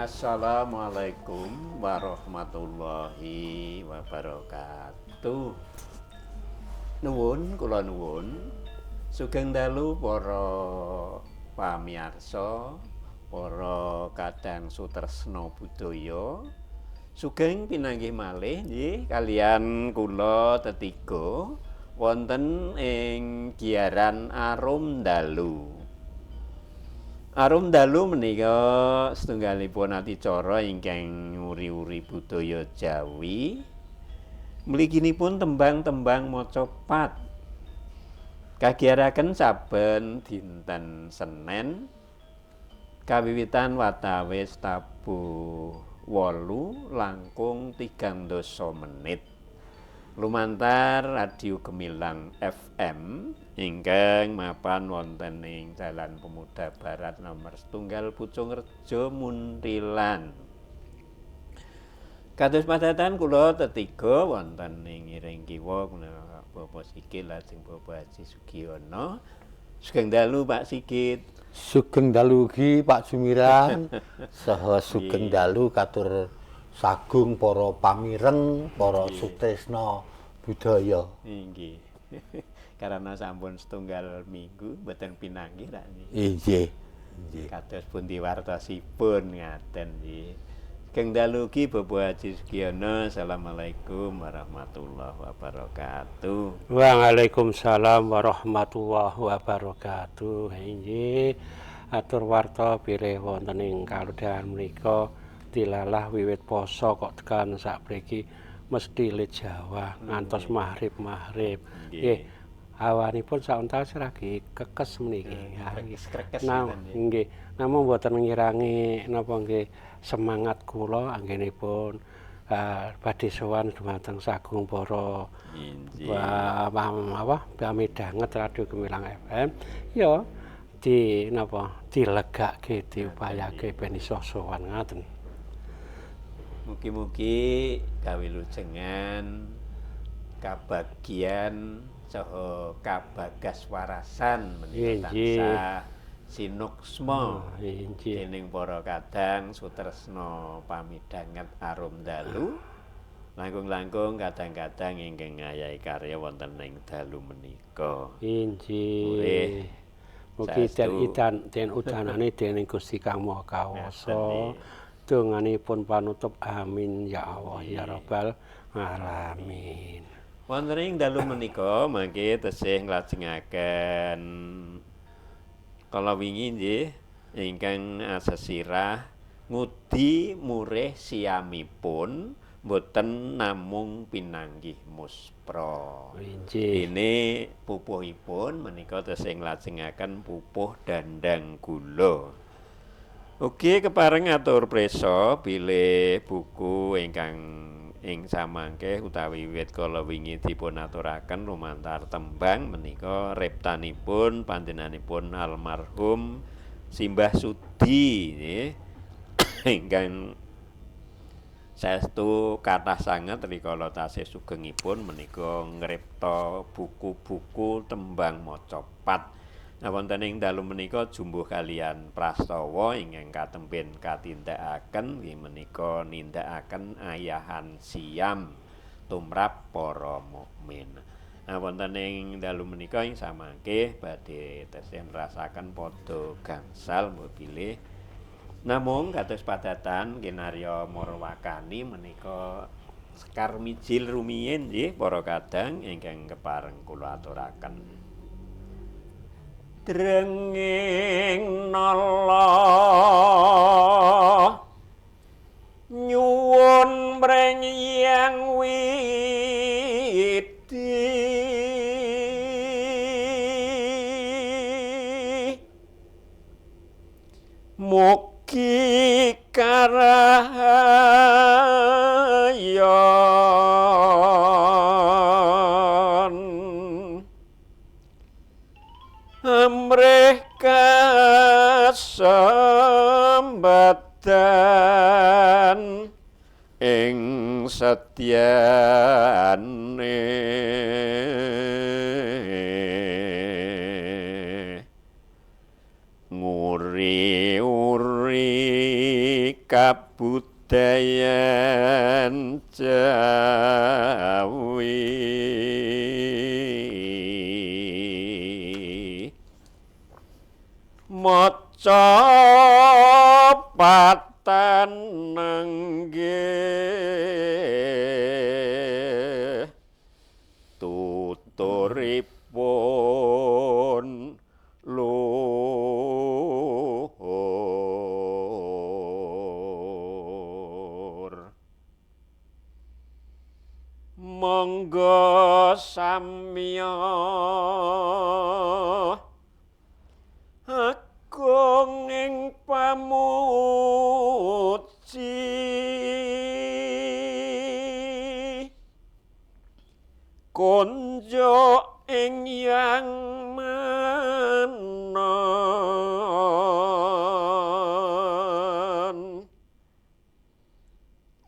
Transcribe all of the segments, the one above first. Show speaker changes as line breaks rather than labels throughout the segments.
Assalamualaikum warahmatullahi wabarakatuh. Nuwun kula nuwun. Sugeng dalu para pamirsa, para kadang sutresna budaya. Sugeng pinanggih malih nggih kalian kula tetiga wonten ing giaran Arum Dalu. Arum Dalu menika setunggalipun adicara ingkang nguri-uri budaya Jawi. Mliginipun tembang-tembang macapat. Kagiaraken saben dinten Senen kawiwitan watawis tabuh 8 langkung 30 menit. Lumantar Radio Gemilang FM ingkang mapan wonten ing Jalan Pemuda Barat nomor 1 Pucungrejo Muntilan. Kados padatan kula tetiga wonten ing ngiring kiwa Bapak Sigit lajeng Bapak Haji Sugiono. Sugeng dalu Pak Sigit.
Sugeng dalu ugi Pak Sumiran. Saha sugeng dalu katur sagung para pamireng, para sutresna budaya.
Inggih. Karena sampun setunggal minggu mboten pinanggih ra nggih.
Inggih. Inggih.
Kados pundi wartosipun ngaten nggih. Sugeng dalu ugi Bapak Haji Sugiono. Assalamualaikum warahmatullahi wabarakatuh.
Waalaikumsalam warahmatullahi wabarakatuh. Inggih. Atur warta bilih wonten ing kalodhangan menika dilalah wiwit poso kok tekan sakmriki mesti le Jawa ngantos maghrib-maghrib. Nggih. Awanipun sauntawis ragi kekes meniki.
Krekes.
Nggih. Namung mboten ngirangi napa nggih semangat kula anggenipun badhe sowan dumateng sagung para apa pamidhanget Radio Gemilang FM ya di napa dilegake diupayake ben iso sowan ngaten.
Mugi-mugi kawilujengan kabagian saha kabagas warasan menika tansah sinuksma dening para kadang sutresna pamidhanget Arum Dalu langkung-langkung kadang-kadang ingkang ngayahi karya wonten ing dalu menika.
Inggih. Mugi den den udanane dening Gusti Kang Maha Kawasa. Donganipun panutup amin ya Allah ya Rabbal alamin.
Wonten ing dalu menika mangke tesih nglajengaken kala wingi nggih ingkang asesirah ngudi murih siamipun boten namung pinanggih muspra.
Inggih.
Dene pupuhipun menika tesih nglajengaken pupuh dandang gula. Ugi kepareng atur prisa bilih buku ingkang ing samangke utawi wiwit kala wingi dipun aturaken lumantar tembang menika riptanipun panjenenganipun almarhum Simbah Sudi nggih ingkang saestu kathah sanget rikala tasih sugengipun menika ngripta buku-buku tembang macapat. Nah, wonten ing dalu menika jumbuh kalian prastawa ingkang katemben katindakaken nggih menika nindakaken ayahan siam tumrap para mukmin. Nah, wonten ing dalu menika ing samangke badhe tesih ngrasaken padha gangsal mbok bilih. Namung kados padatan kinarya marwakani menika sekar mijil rumiyin nggih para kadang ingkang kepareng kula aturaken. Drenging nala nyuwun mring Hyang Widi mugi karahayon amrih kasembatan ing setyane nguri-uri Kabudayan Jawi maca patan nenggih tuturipun luhur. Monggo samya agung ing pamuji konjo ing yang manon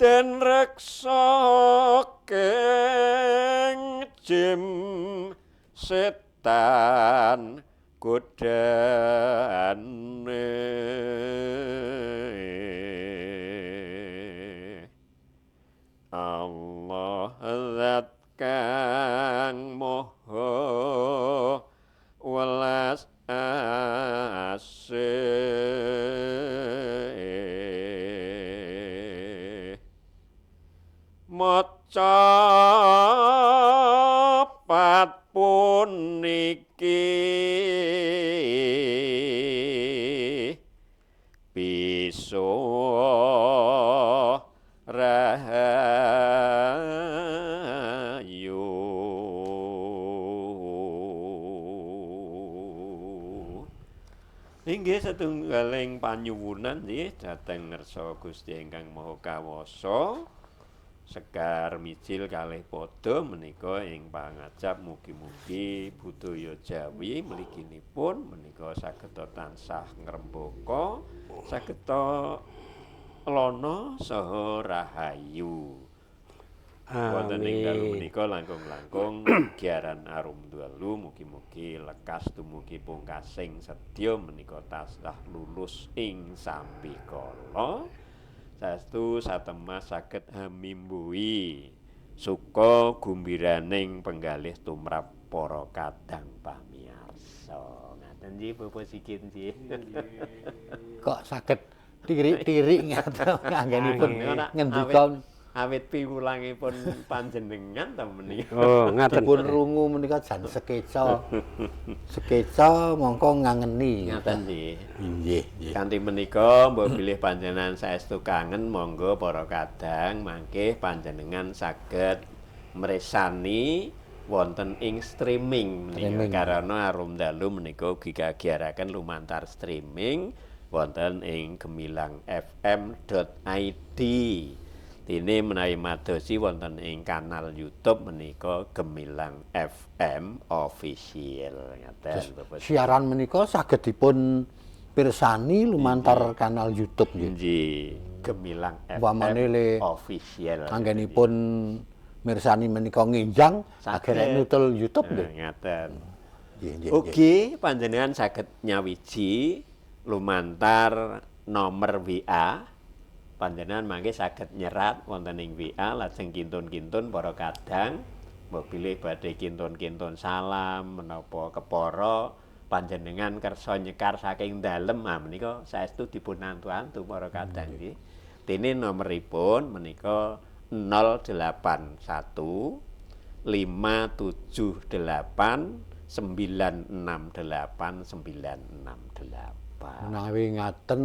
den reksa keng jim setan godane. Allah zat kang maha welas asih maca pat puniki bisa rahayu. Inggih satunggaling panyuwunan nggih dhateng ngersa Gusti ingkang Maha Kawasa. Sekar mijil kalih padha menika ing pangajap mugi-mugi budaya Jawi mliginipun menika saged tansah ngrembaka, saged lana saha rahayu. Wonten ing dalu menika langkung-langkung giaran arum dalu mugi-mugi lekas dumugi pungkasing sedya menika tansah lulus ing sambikala. Saestu satemah saged hamimbuhi suka gumbiraning penggalih tumrap para kadang pamiyarsa. Ngaten nggih Bapak Sigit nggih.
Kok saged tirik-tirik ngaten anggenipun ngendika
awit piwulangipun panjenengan ta menika.
Oh, ngaten.
Dipun rungu menika jan sekeca. Sekeca mongko ngangeni.
Ngaten nggih.
Nggih, nggih.
Kanthi menika mbok bilih panjenengan saestu kangen monggo para kadang mangke panjenengan saged mresani wonten ing streaming menika karana arum dalu menika ugi kagiyaraken lumantar streaming wonten ing gemilangfm.id. Dene menawi madosi wonten ing kanal YouTube menika Gemilang FM Official. Ngaten Bapak.
Siaran menika saged dipun pirsani lumantar kanal YouTube nggih.
Nggih, Gemilang FM Official.
Anggenipun mirsani menika nginjang akhire nutul YouTube nggih.
Ngaten. Nggih, ugi panjenengan saged nyawiji lumantar nomor WA. Panjenengan mangke saged nyerat wonten ing WA lajeng kintun-kintun para kadang mbok bilih badhe kintun-kintun salam menapa kepara panjenengan kersa nyekar saking dalem ah menika saestu dipun antu-antu para kadang nggih. Dene nomeripun menika 081 578 968 968.
Menawi ngaten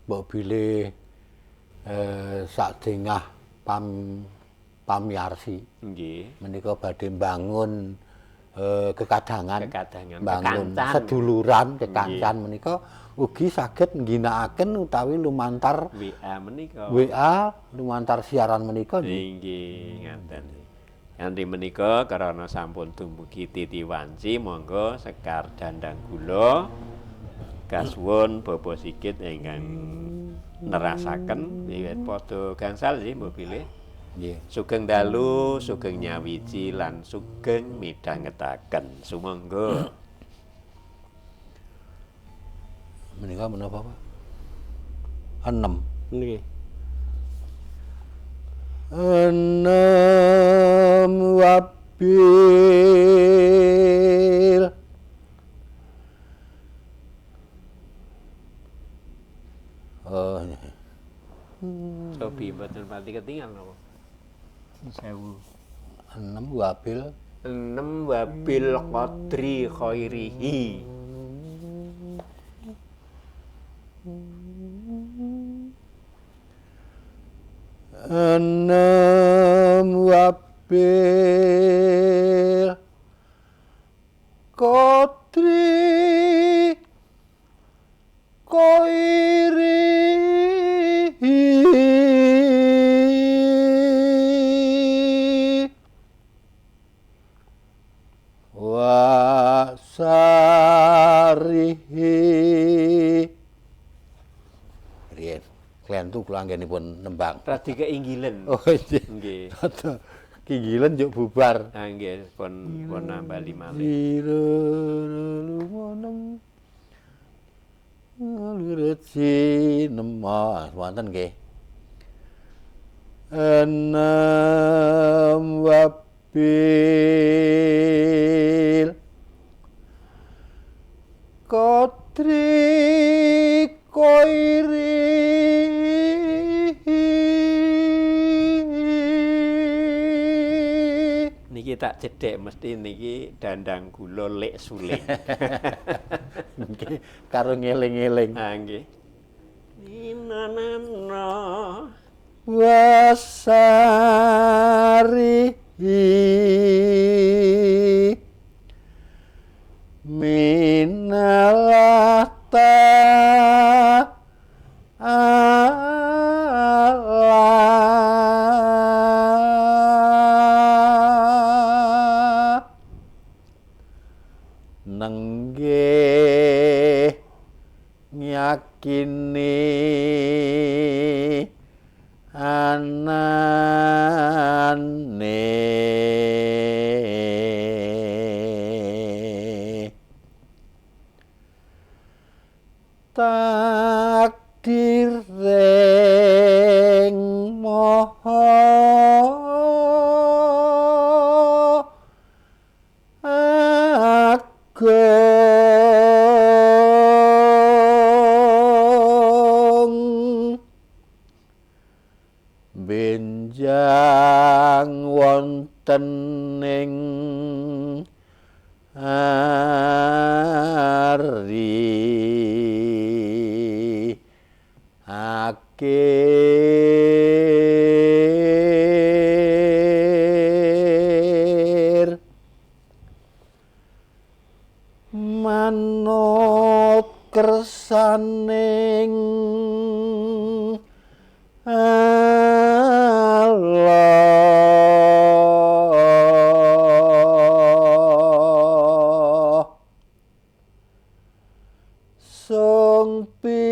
mbok bilih sadengah pamiyarsi
nggih
menika badhe mbangun kekadangan mbangun
kekancan.
Seduluran kekancan menika ugi saged ngginakaken utawi lumantar
WA menika
WA lumantar siaran menika
nggih ngaten. Kanthi menika karana sampun dumugi titi wanci monggo sekar dandang gula kasuwun Bapak Sigit ingkang nerasaken wiwit padha gangsal nggih mbok bilih.
Nggih.
Sugeng dalu, sugeng nyawiji lan sugeng midhangetaken. Sumangga.
Menika menapa, Pak? 6.
Nggih.
Enem wabil oh
Sobi mboten pati ketinggal napa? 1000.
Enem wabil.
Enem wabil qadri khairihi.
Enem wabil qadri khairihi wa sarihi. Riyen klentu kula anggenipun nembang.
Radi keinggilen.
Oh nggih.
Nggih.
Rada kinggilen njuk bubar.
Ah nggih, pun nambali malih.
Wonten nggih. Enem wabil qadri khairihi
Niki tak cedhek mesti niki dandang gula lek suling.
Nggih, karo ngeling-eling.
Ah nggih. Ninanana
wasarihi minalah ta'ala nenggih ngiyakini anane takdir ing maha agung benjang wonten ing ari akhir manut kersaning Allah sung piwales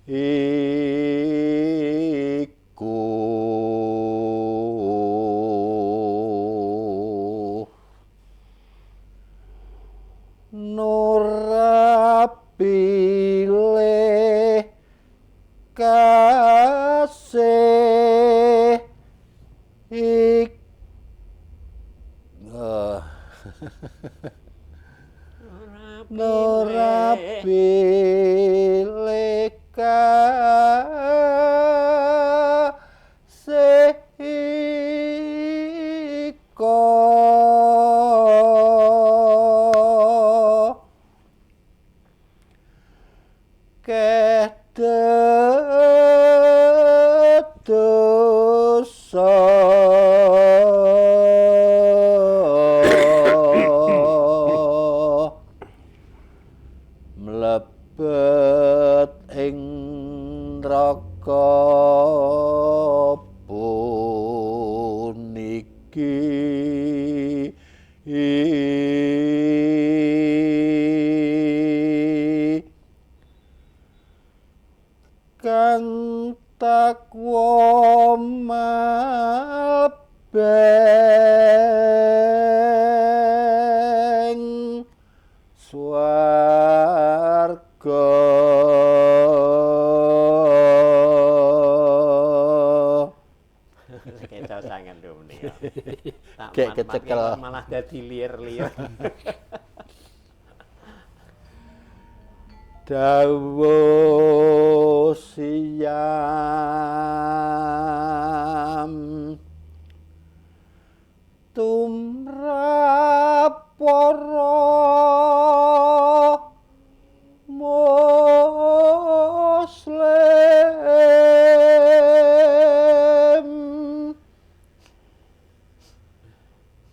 iku nora pilih kasih ik nora pilih kasih iko kedosa mlebet ing neraka puniki. Kang takwa malbeng swarga.
Tak
Gek kecekel.
Malah dadi liar-liar.
Dawuh siam tumrap para muslim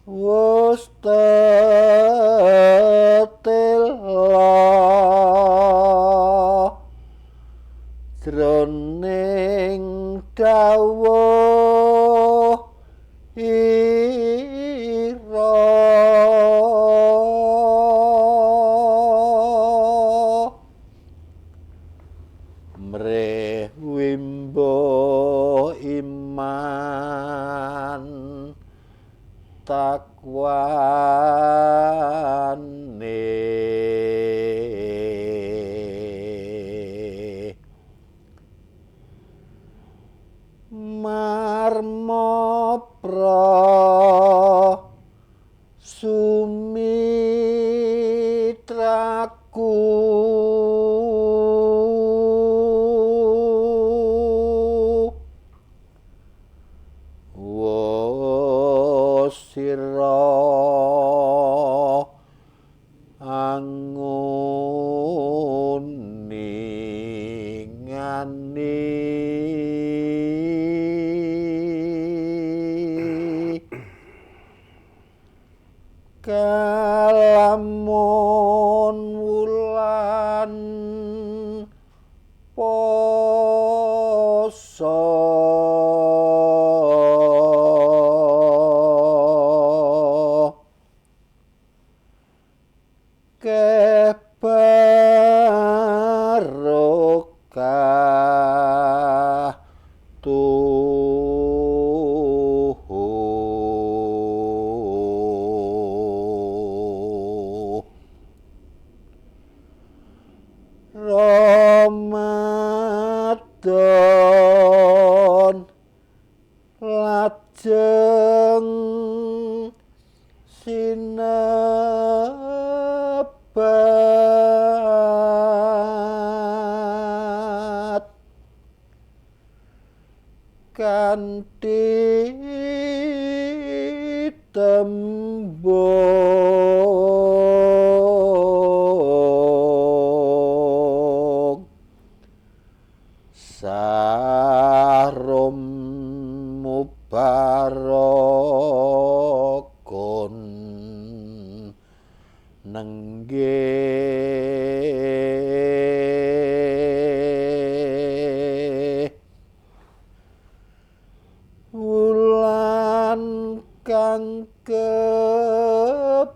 wus tetela jroning dawuh ira mrih wimbo iman takwane marma pra sumitraku wa sira anguni ngani kalamun wulan poso kebarokah tuhu Ramadan lajeng sinebat kanthi tembung sarum mubarakun nenggih wulan kang kebak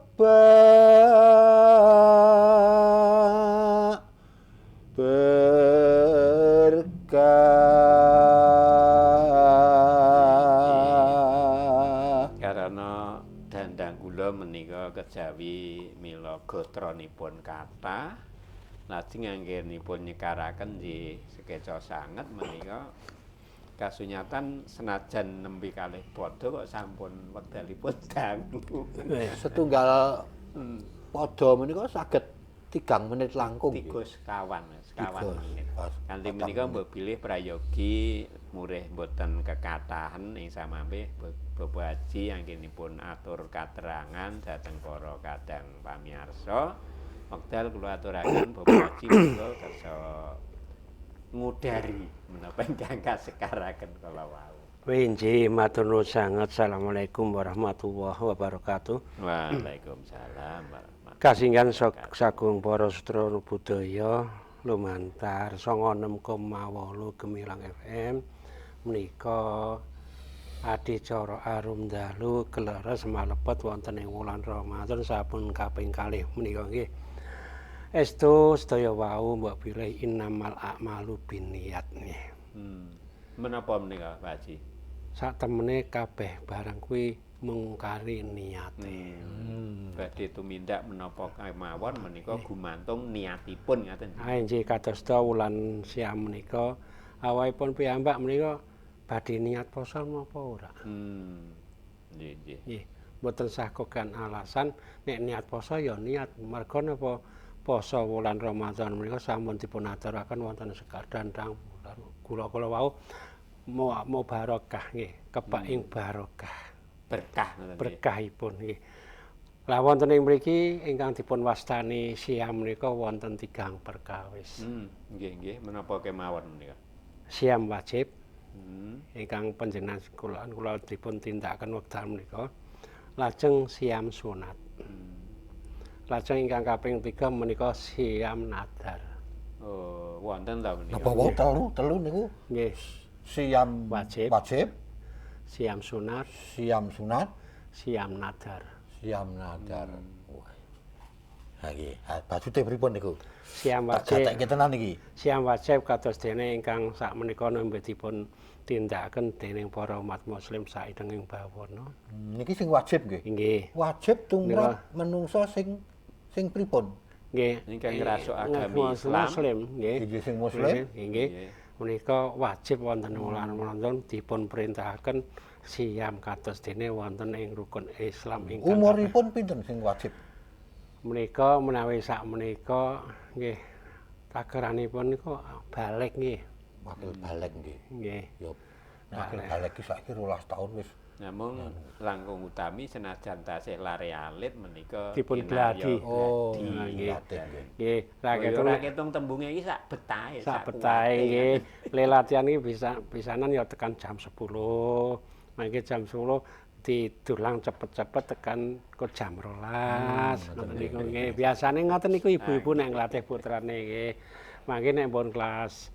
berkah.
Karena dandang kula menika kejawi mila gotranipun kathah lajeng anggenipun nyekaraken nggih sekeca sanget menika kasunyatan senajan nembe kalih padha kok sampun wekdalipun dangu.
Setunggal padha menika saged 3 menit langkung.
Tiga sekawan menit. Kanthi menika mbok bilih prayogi murih mboten kekatahan ing samampe Bapak Haji anggenipun atur katerangan dhateng para kadang pamiyarsa. Wekdal kula aturaken Bapak Haji menika kersa ngudari menapa ingkang kasekaraken kala wau.
Winji matur nuwun sanget. Assalamualaikum warahmatullahi wabarakatuh.
Waalaikumsalam.
Kasinggan sagung para sutra budaya lumantar 96,8 Gemilang FM menika adicara arum dalu keleres malebet wonten ing wulan Ramadan sampun kaping kalih menika nggih. Estu sedaya wau mbok bilih innamal a'malu binniyat nggih.
Menapa menika Pak Haji?
Sak temene kabeh barang kuwi mungkari niate.
Badhe tumindak menapa kemawon menika gumantung niatipun ngaten.
Ha inggih kados ta wulan siam menika awakipun piyambak menika badhe niat poso napa ora?
Nggih, nggih.
Nggih, mboten sah kokan alasan nek niat poso ya niat. Merga napa poso wulan Ramadan menika sampun dipun aturaken wonten sekar dandang kula kula wau mau barokah nggih, kebak ing barokah.
Berkah ngoten nggih.
Berkahipun nggih. Lah wonten ing mriki ingkang dipun wastani siam menika wonten tigang perkawis.
Nggih, nggih, menapa kemawon menika?
Siam wajib. Ingkang panjenengan kula kula dipun tindakaken wekdal menika. Lajeng siam sunat. Lajeng ingkang kaping 3 menika siam nadar.
Oh, wonten ta menika?
Napa wau telu niku?
Nggih.
Siam
wajib.
Wajib.
Siam sunat,
siam sunat,
siam nadar.
Siam nadar. Wah. Ha nggih, bajute pripun niku?
Siam wajib.
Tak gatekke tenan iki.
Siam wajib kados dene ingkang sakmenika nembe dipun tindakaken dening para umat muslim saindenging bawana.
Niki sing wajib nggih.
Nggih.
Wajib tumrap menungso sing sing pripun?
Nggih.
Ingkang ngrasuk agami Islam.
Muslim nggih.
Nggih sing muslim.
Nggih. Menika wajib wonten wulan Ramadan dipun perintahaken siam kados dene wonten ing rukun Islam ingkang
umuripun pinten sing wajib?
Menika menawi sakmenika nggih takeranipun niku balik nggih.
Wakil balik nggih.
Nggih.
Ya wakil balik iki saiki 12 tahun wis.
Namung langkung utami senajan tasih lare alit menika
dipun gladi.
Oh,
nggih.
Nggih.
Ra ketung tembunge iki sak betahe,
sak betahe nggih. Le latihan iki bisa pisanan ya tekan jam 10. Mangke jam 10 didulang cepet-cepet tekan ke jam 12. Ngoten niku nggih. Biasane ngoten niku ibu-ibu nek nglatih putrane nggih. Mangke nek pun kelas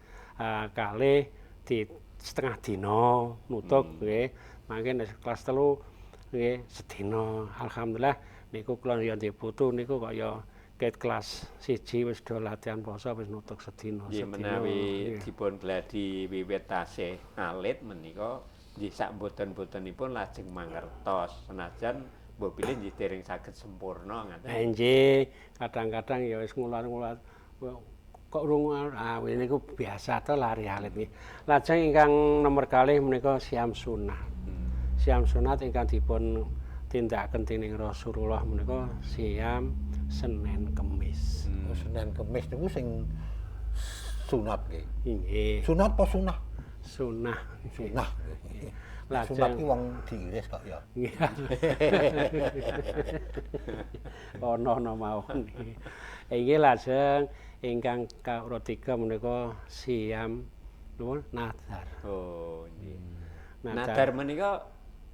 kalih di setengah dina nutuk nggih. Mangke nek kelas 3 nggih sedina. Alhamdulillah niku kula ya ndek putu niku kok ya ket kelas 1 wis do latihan poso wis nutuk sedina.
Nggih menawi dipun gladi wiwit tasih alit menika nggih sak mboten-mbotenipun lajeng mangertos senajan mbok bilih nggih dereng saged sempurna ngaten.
Nggih, kadang-kadang ya wis ngular-ngular kok rung ah niku biasa to lari alit nggih. Lajeng ingkang nomor kalih menika siam sunah. Siam sunat ingkang dipun tindakaken dening Rasulullah menika siam Senin Kemis.
Oh, Senin Kemis niku sing sunat nggih.
Nggih.
Sunat apa sunah?
Sunah.
Sunah.
Lajeng
sunat ki wong diiris kok ya.
Nggih. Ono-ono mawon. Inggih lajeng ingkang kaping menika siam napa nadar.
Oh, nggih. Nadar menika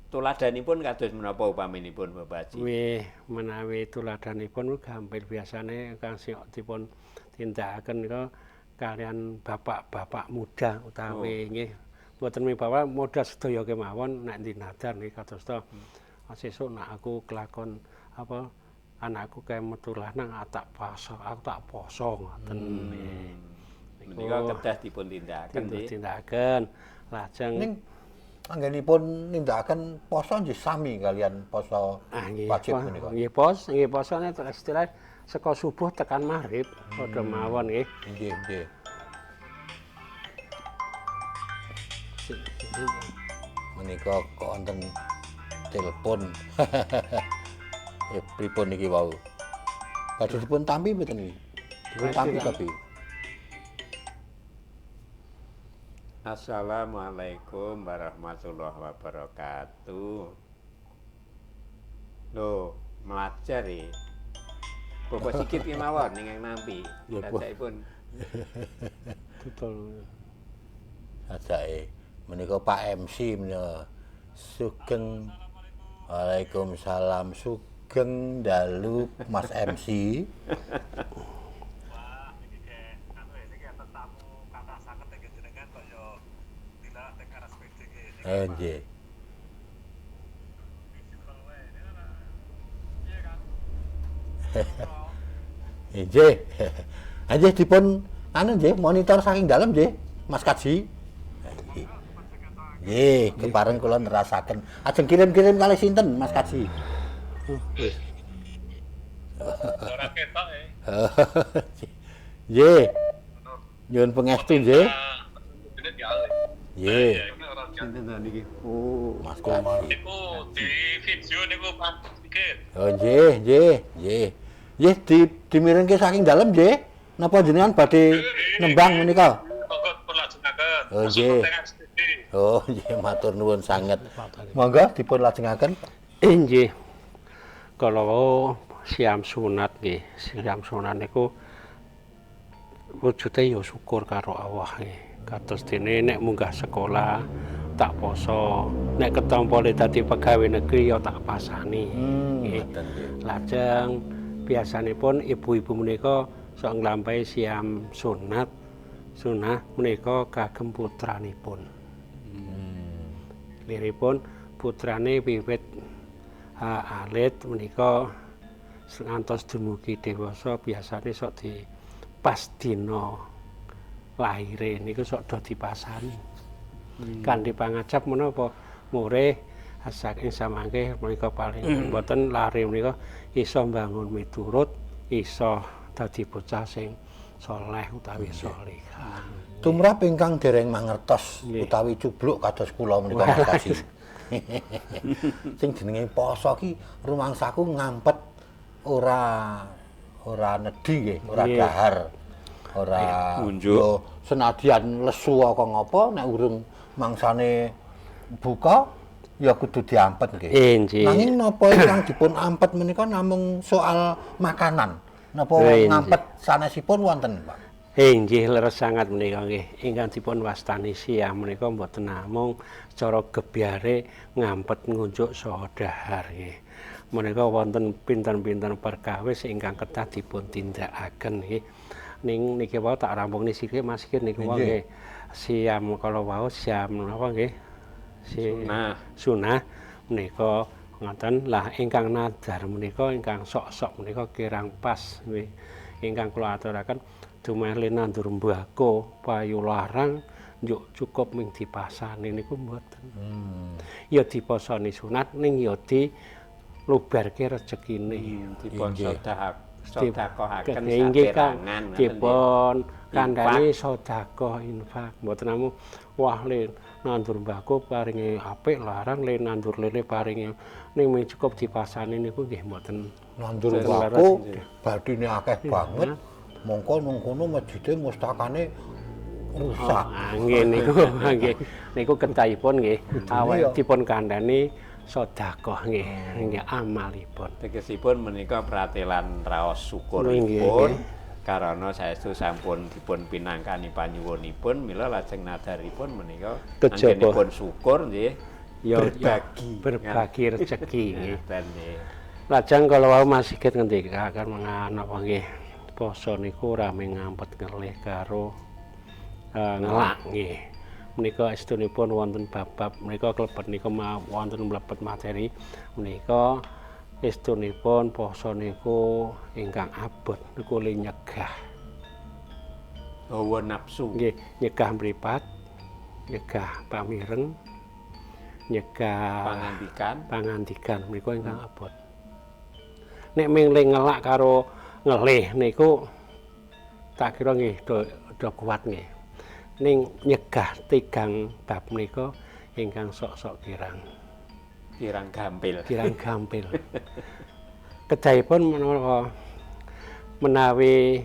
tuladanipun kados menapa upaminipun Bapak Haji?
Nggih, menawi tuladanipun gampil biasane kang dipun tindakaken nika kalian bapak-bapak muda utawi nggih. Mboten mung bapak muda sedaya kemawon nek dinadar nggih kados to. Sesuk nek aku kelakon apa anakku kae metu lanang tak poso, aku tak poso ngoten.
Menika kedah dipun tindakaken nggih.
Tindakaken. Lajeng
ning anggenipun nindakaken poso nggih sami kalian poso wajib menika.
Nggih pos, nggih posone istilah saka subuh tekan maghrib padha mawon nggih.
Nggih, nggih. Menika kok wonten telepon. Pripun niki wau? Badhe dipun tampi mboten iki? Dipun tampi tapi.
Assalamualaikum warahmatullahi wabarakatuh. Lho, melajar e. Bapak sikit kemawon ingkang nampi. Sajakipun.
Betul.
Sajake menika Pak MC menika sugeng. Waalaikumsalam, sugeng dalu Mas MC.
Wah, niki ke anu niki enten tamu kathah sanget nggih jenengan kok ya dilalak teng RSPD nggih.
Nggih. Nggih. Nggih dipun anu nggih monitor saking dalem nggih Mas Kaji. Nggih, kepareng kula nerasaken. Ajeng kirim-kirim kalih sinten Mas Kaji?
Ora ketok e.
Nggih. Nyuwun pangestu nggih. Nggih.
Sinten ta niki? Oh,
Mas Kaji.
Niku di video niku Pak Sigit.
Oh nggih, nggih, nggih. Nggih di dimirengke saking dalem nggih. Napa jenengan badhe nembang menika?
Monggo dipun lajengaken.
Oh, nggih. Oh nggih, matur nuwun sanget. Monggo dipun lajengaken.
Inggih. Kala wau siam sunat nggih. Siam sunat niku wujude ya syukur karo Allah nggih. Kados dene nek munggah sekolah tak poso, nek ketampa le dadi pegawai negeri ya tak pasani. Nggih.
Ngoten nggih.
Lajeng biasanipun ibu-ibu menika sok nglampahi siam sunat sunah menika kagem putranipun. Liripun putrane wiwit alit menika ngantos dumugi dewasa biasane sok di pas dina lahire niku sok do dipasani. Kanthi pangajap menapa murih saking samangke menika paling mboten lare menika iso mbangun miturut, iso dadi bocah sing soleh utawi solehah.
Tumrap ingkang dereng mangertos
Nggih.
utawi cubluk kados kula menika Mas Kaji. Sing jenenge poso ki rumangsaku ngampet ora ora nedhi nggih, ora dahar. Ora
Ngunjuk.
yo senadyan lesu apa ngapa nek urung mangsane buka ya kudu diampet nggih.
Inggih.
Nanging napa ingkang dipun ampet menika namung soal makanan. Napa
Inggih.
ngampet sanesipun wonten, Pak?
Inggih leres sangat menika nggih. Ingkang dipun wastani siam menika mboten namung cara gebyare ngampet ngunjuk saha dahar nggih. Menika wonten pinten-pinten perkawis ingkang kedah dipun tindakaken nggih. Ning niki wau tak rampung sithik Mas Sigit niku wau nggih. Siam kala wau siam napa nggih?
Sunah.
Sunah menika ngoten. Lah ingkang nadar menika ingkang sok-sok menika kirang pas nggih. Ingkang kula aturaken dumeh nandur mbako payu larang njuk cukup ming dipasani niku mboten. Ya diposoni sunat ning ya dilubarke rezekine.
Dipun sedekahaken
Inggih Kang,
saperangan ngoten nggih.
dipun kandhani sedekah infak. Mboten namung wah le nandur mbako paringi apik larang, le nandur lele paringi ning mung cukup dipasani niku nggih mboten.
Nandur
Leres,
mbako
nggih.
bathine akeh banget. Mongko nang kono masjide mustakane rusak.
Ah, nggih niku nggih niku kedahipun nggih awake dipun kandhani sedekah nggih nggih amalipun.
Tegesipun menika pratelan raos
Nggih,
syukuripun karana saestu sampun dipun pinangkani panyuwunipun mila lajeng nadaripun menika
Kejaba.
anggenipun syukur nggih
Ya,
berbagi
berbagi rezeki nggih.
Ngoten nggih.
Lajeng kala wau Mas Sigit ngendikaken mengenai nggih poso niku rame ngampet ngelih karo ngelak nggih. Menika estunipun wonten bab-bab menika klebet niku wonten mlebet materi menika estunipun poso niku ingkang abot niku le nyegah.
Hawa nafsu.
Nggih, nyegah mripat, nyegah pamireng, nyegah
Pangandikan.
Pangandikan menika ingkang abot. Nek ming le ngelak karo ngelih niku tak kira nggih do kuat nggih. Ning nyegah tigang bab menika ingkang sok-sok kirang.
Kirang gampil.
Kirang gampil. Kedahipun menapa menawi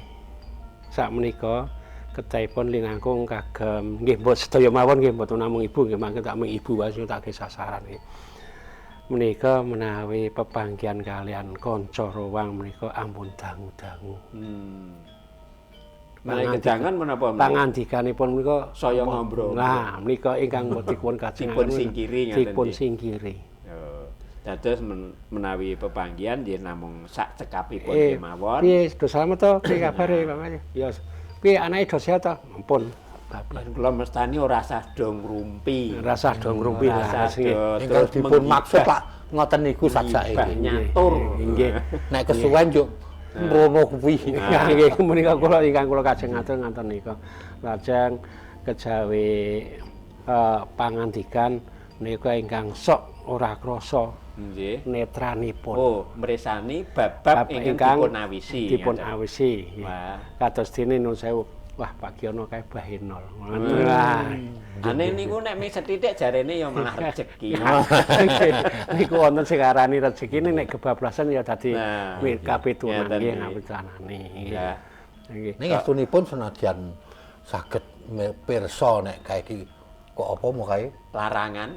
sakmenika kedahipun linangkung kagem nggih mbok sedaya mawon nggih mboten namung ibu nggih mangke tak mung ibu wae sing tak sasaran nggih. Menika menawi pepanggihan kalian kanca rowang menika ampun dangu-dangu.
Menawi kejangan menapa menika?
Pangandikanipun menika
Saya ngobrol.
Nah, menika ingkang dipun kajengaken
Dipun singkiri ngaten
dipun
nggih.
singkiri.
Oh. Dados menawi pepanggihan nggih namung sak cekapipun kemawon.
Piye do slamet to? Piye kabare Bapak? Ya. Piye anake do sehat to? Ampun.
Lan kula mestani ora sah do ngrumpi.
Rasah do ngrumpi
Ora sah
lah nggih.
do
Ingkang
terus
dipun maksud
menggibah.
Pak ngoten niku sajake
Ngibah
nggih.
nyatur.
Nggih.
Nek kesuwen yo mrono kuwi.
Nggih, menika kula ingkang kula kajeng ngatur ngaten nika. Lajeng kejawi pangandikan menika ingkang sok ora krasa
Nggih.
netranipun.
Oh, mresani bab-bab
Bab
ingkang dipun awisi.
Dipun
ngaten.
awisi. Nggih.
Wah.
Kados dene nun sewu. Wah, Pak Giono kae bahenol. Wah.
Ane niku nek mung sethithik jarene ya malah rejeki.
Niku wonten sing arani rejeki nek kebablasan ya dadi kapitunan nggih ngapitunane. Nggih.
Ning estunipun senajan saged pirsa nek kae iki kok apa mau kae
larangan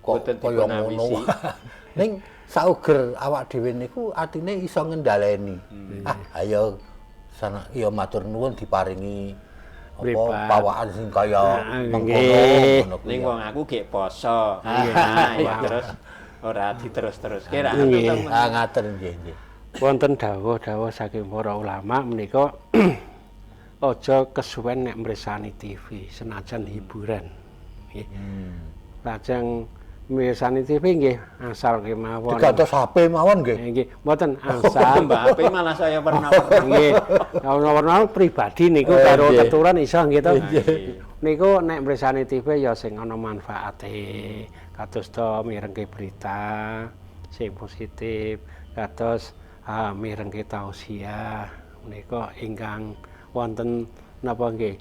kok kaya ngono. Ning sauger awak dhewe niku atine iso ngendhaleni. Ah, ayo sana ya matur nuwun diparingi apa pawaan sing kaya mengkono.
Ning wong aku gek poso. Ya terus ora diterus-teruske ra ngoten.
Ah ngaten nggih nggih.
Wonten dawuh-dawuh saking para ulama menika aja kesuwen nek mresani TV senajan hiburan. Nggih. Lajeng mirsani TV nggih asal kemawon.
Digantos HP mawon nggih.
Nggih, mboten asal
Mbak HP malah saya warna-warna.
Nggih. Warna-warna pribadi niku karo teturan iso nggih to. Niku nek mirsani TV ya sing ana manfaate. Kados to mirengke berita sing positif, kados mirengke tausiah menika ingkang wonten napa nggih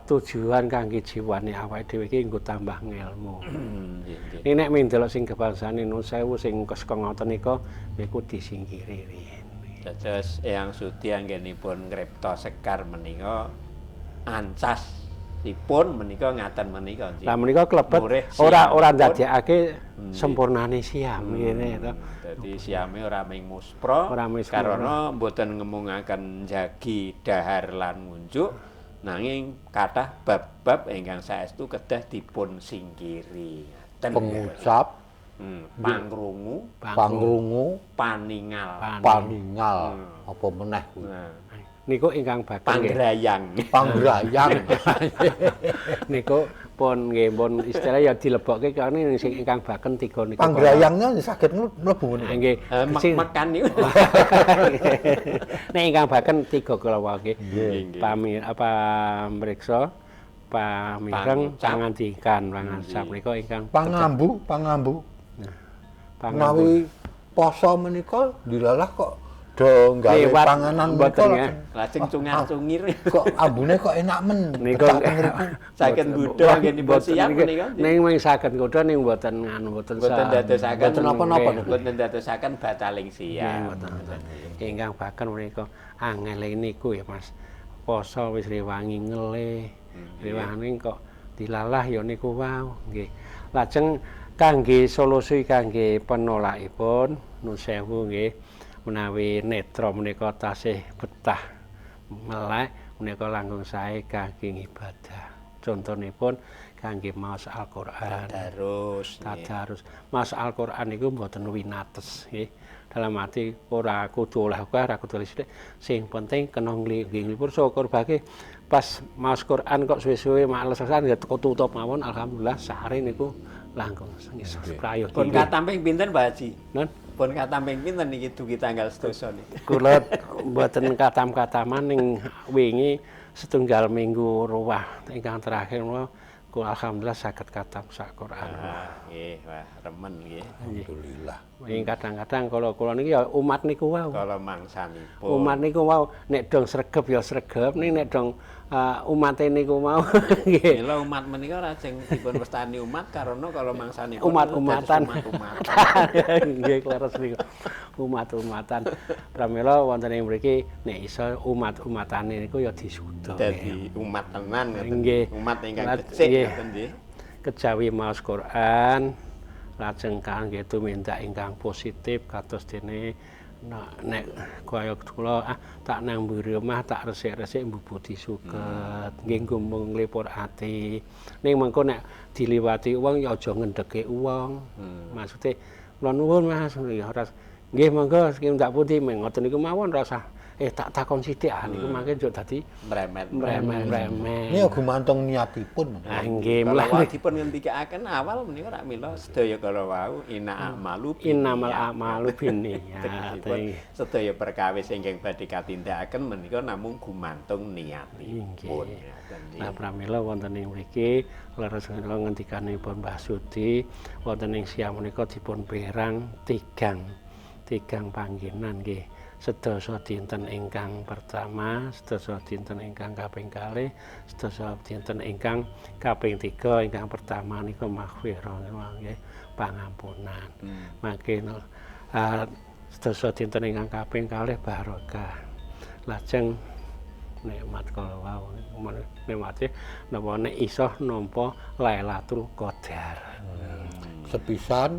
tujuan kangge jiwane awake dhewe iki nggo tambah ngelmu. Nggih. Nek ndelok sing kebangsane nun sewu sing saka ngoten nika niku disingkiri riyin.
Dados Eyang Sudi anggenipun ngripta sekar menika ancasipun menika ngaten menika.
Lah menika klebet ora ndadekake sempurnane siam ngene to.
Dadi siame ora mung muspra karena mboten ngemungaken jagi dahar lan ngunjuk. Nanging kathah bab-bab ingkang saestu kedah dipun singkiri.
Pengucap,
pangrungu,
pangrungu,
paningal,
paningal, apa meneh kuwi.
Niku ingkang bakal
panggrayang.
Panggrayang.
Niku pun nggih pun istilah ya dilebokke kene sing ingkang baken tiga niku.
Panggrayangnya saged mlebu niku.
Nggih.
Makan niku.
Nek ingkang baken tiga kala wau nggih. Pamir apa mriksa, pamireng, pangandikan, pangansap menika ingkang
pangambu, pangambu. Nah, menawi poso menika dilalah kok do gawe panganan mboten ya.
Lajeng cungar-cungir.
Kok ambune kok enak men.
Niku
saged nggodha anggenipun siap menika.
Ning mung saged nggodha ning mboten nganu mboten
mboten dadosaken
mboten napa-napa niku.
Mboten dadosaken bataling siap.
Ingkang bahkan menika angel niku ya Mas. Poso wis rewangi ngelih. Rewangi kok dilalah ya niku wau nggih. Lajeng kangge solusi kangge penolakipun nun sewu nggih. Menawi netra menika tasih betah melek menika langkung sae kangge ibadah. Contonipun kangge maos Al-Qur'an.
Tadarus.
Tadarus. Maos Al-Qur'an niku mboten winates nggih. Dalam arti ora kudu oleh akeh, ora kudu sithik. Sing penting kena nglipur syukur bagi pas maos Qur'an kok suwe-suwe males-malesan ya tutup mawon alhamdulillah sare niku langkung prayogi.
Pun katamping pinten Pak Haji?
Nun?
Pun katamping pinten niki dugi tanggal 7 niki.
Kula mboten katam-kataman ning wingi setunggal minggu ruwah ingkang terakhir kula alhamdulillah saged katam sak Quran.
Nggih, wah remen nggih.
Alhamdulillah.
Ing kadang-kadang kala kula niki ya umat niku wau.
Kala mangsanipun.
Umat niku wau nek dong sregep ya sregep, ning nek dong umate niku mau nggih.
Mila umat menika lajeng dipun wastani umat karena kala mangsanipun
umat-umatan. Nggih kleres niku. Umat-umatan. Pramila wonten ing mriki nek iso umat-umatane niku ya disuda.
Dadi umat tenan ngoten. Umat ingkang becik ngoten nggih.
Kejawi maos Quran lajeng kangge tumindak ingkang positif kados dene nek kaya kula tak nang mburi omah tak resik-resik mbubuti suket nggih nggo nglipur ati ning mengko nek diliwati wong ya aja ngendheke wong. Maksude kula nuwun Mas ya ora nggih monggo saking tak pundi ngoten niku mawon ora usah tak takon sithik niku mangke njuk dadi
mremet.
Ini gumantung niatipun.
Ah nggih,
mula dipun ngendikaaken awal menika rak mila sedaya kala wau inna a'malu
innamal a'malu binniyat.
Sedaya perkawis ingkang badhe katindakaken menika namung gumantung niatipun.
Nah pramila wonten ing mriki leres kula ngendikanipun Mbah Sudi wonten ing siang menika dipun perang tigang panggenan nggih. Sedasa dinten ingkang pertama, sedasa dinten ingkang kaping kalih, sedasa dinten ingkang kaping tiga. Ingkang pertama niku maghfirah nggih, pangampunan. Mangke sedasa dinten ingkang kaping kalih barokah. Lajeng nikmat kala wau nikmate napa nek iso nampa Lailatul Qadar.
Sepisan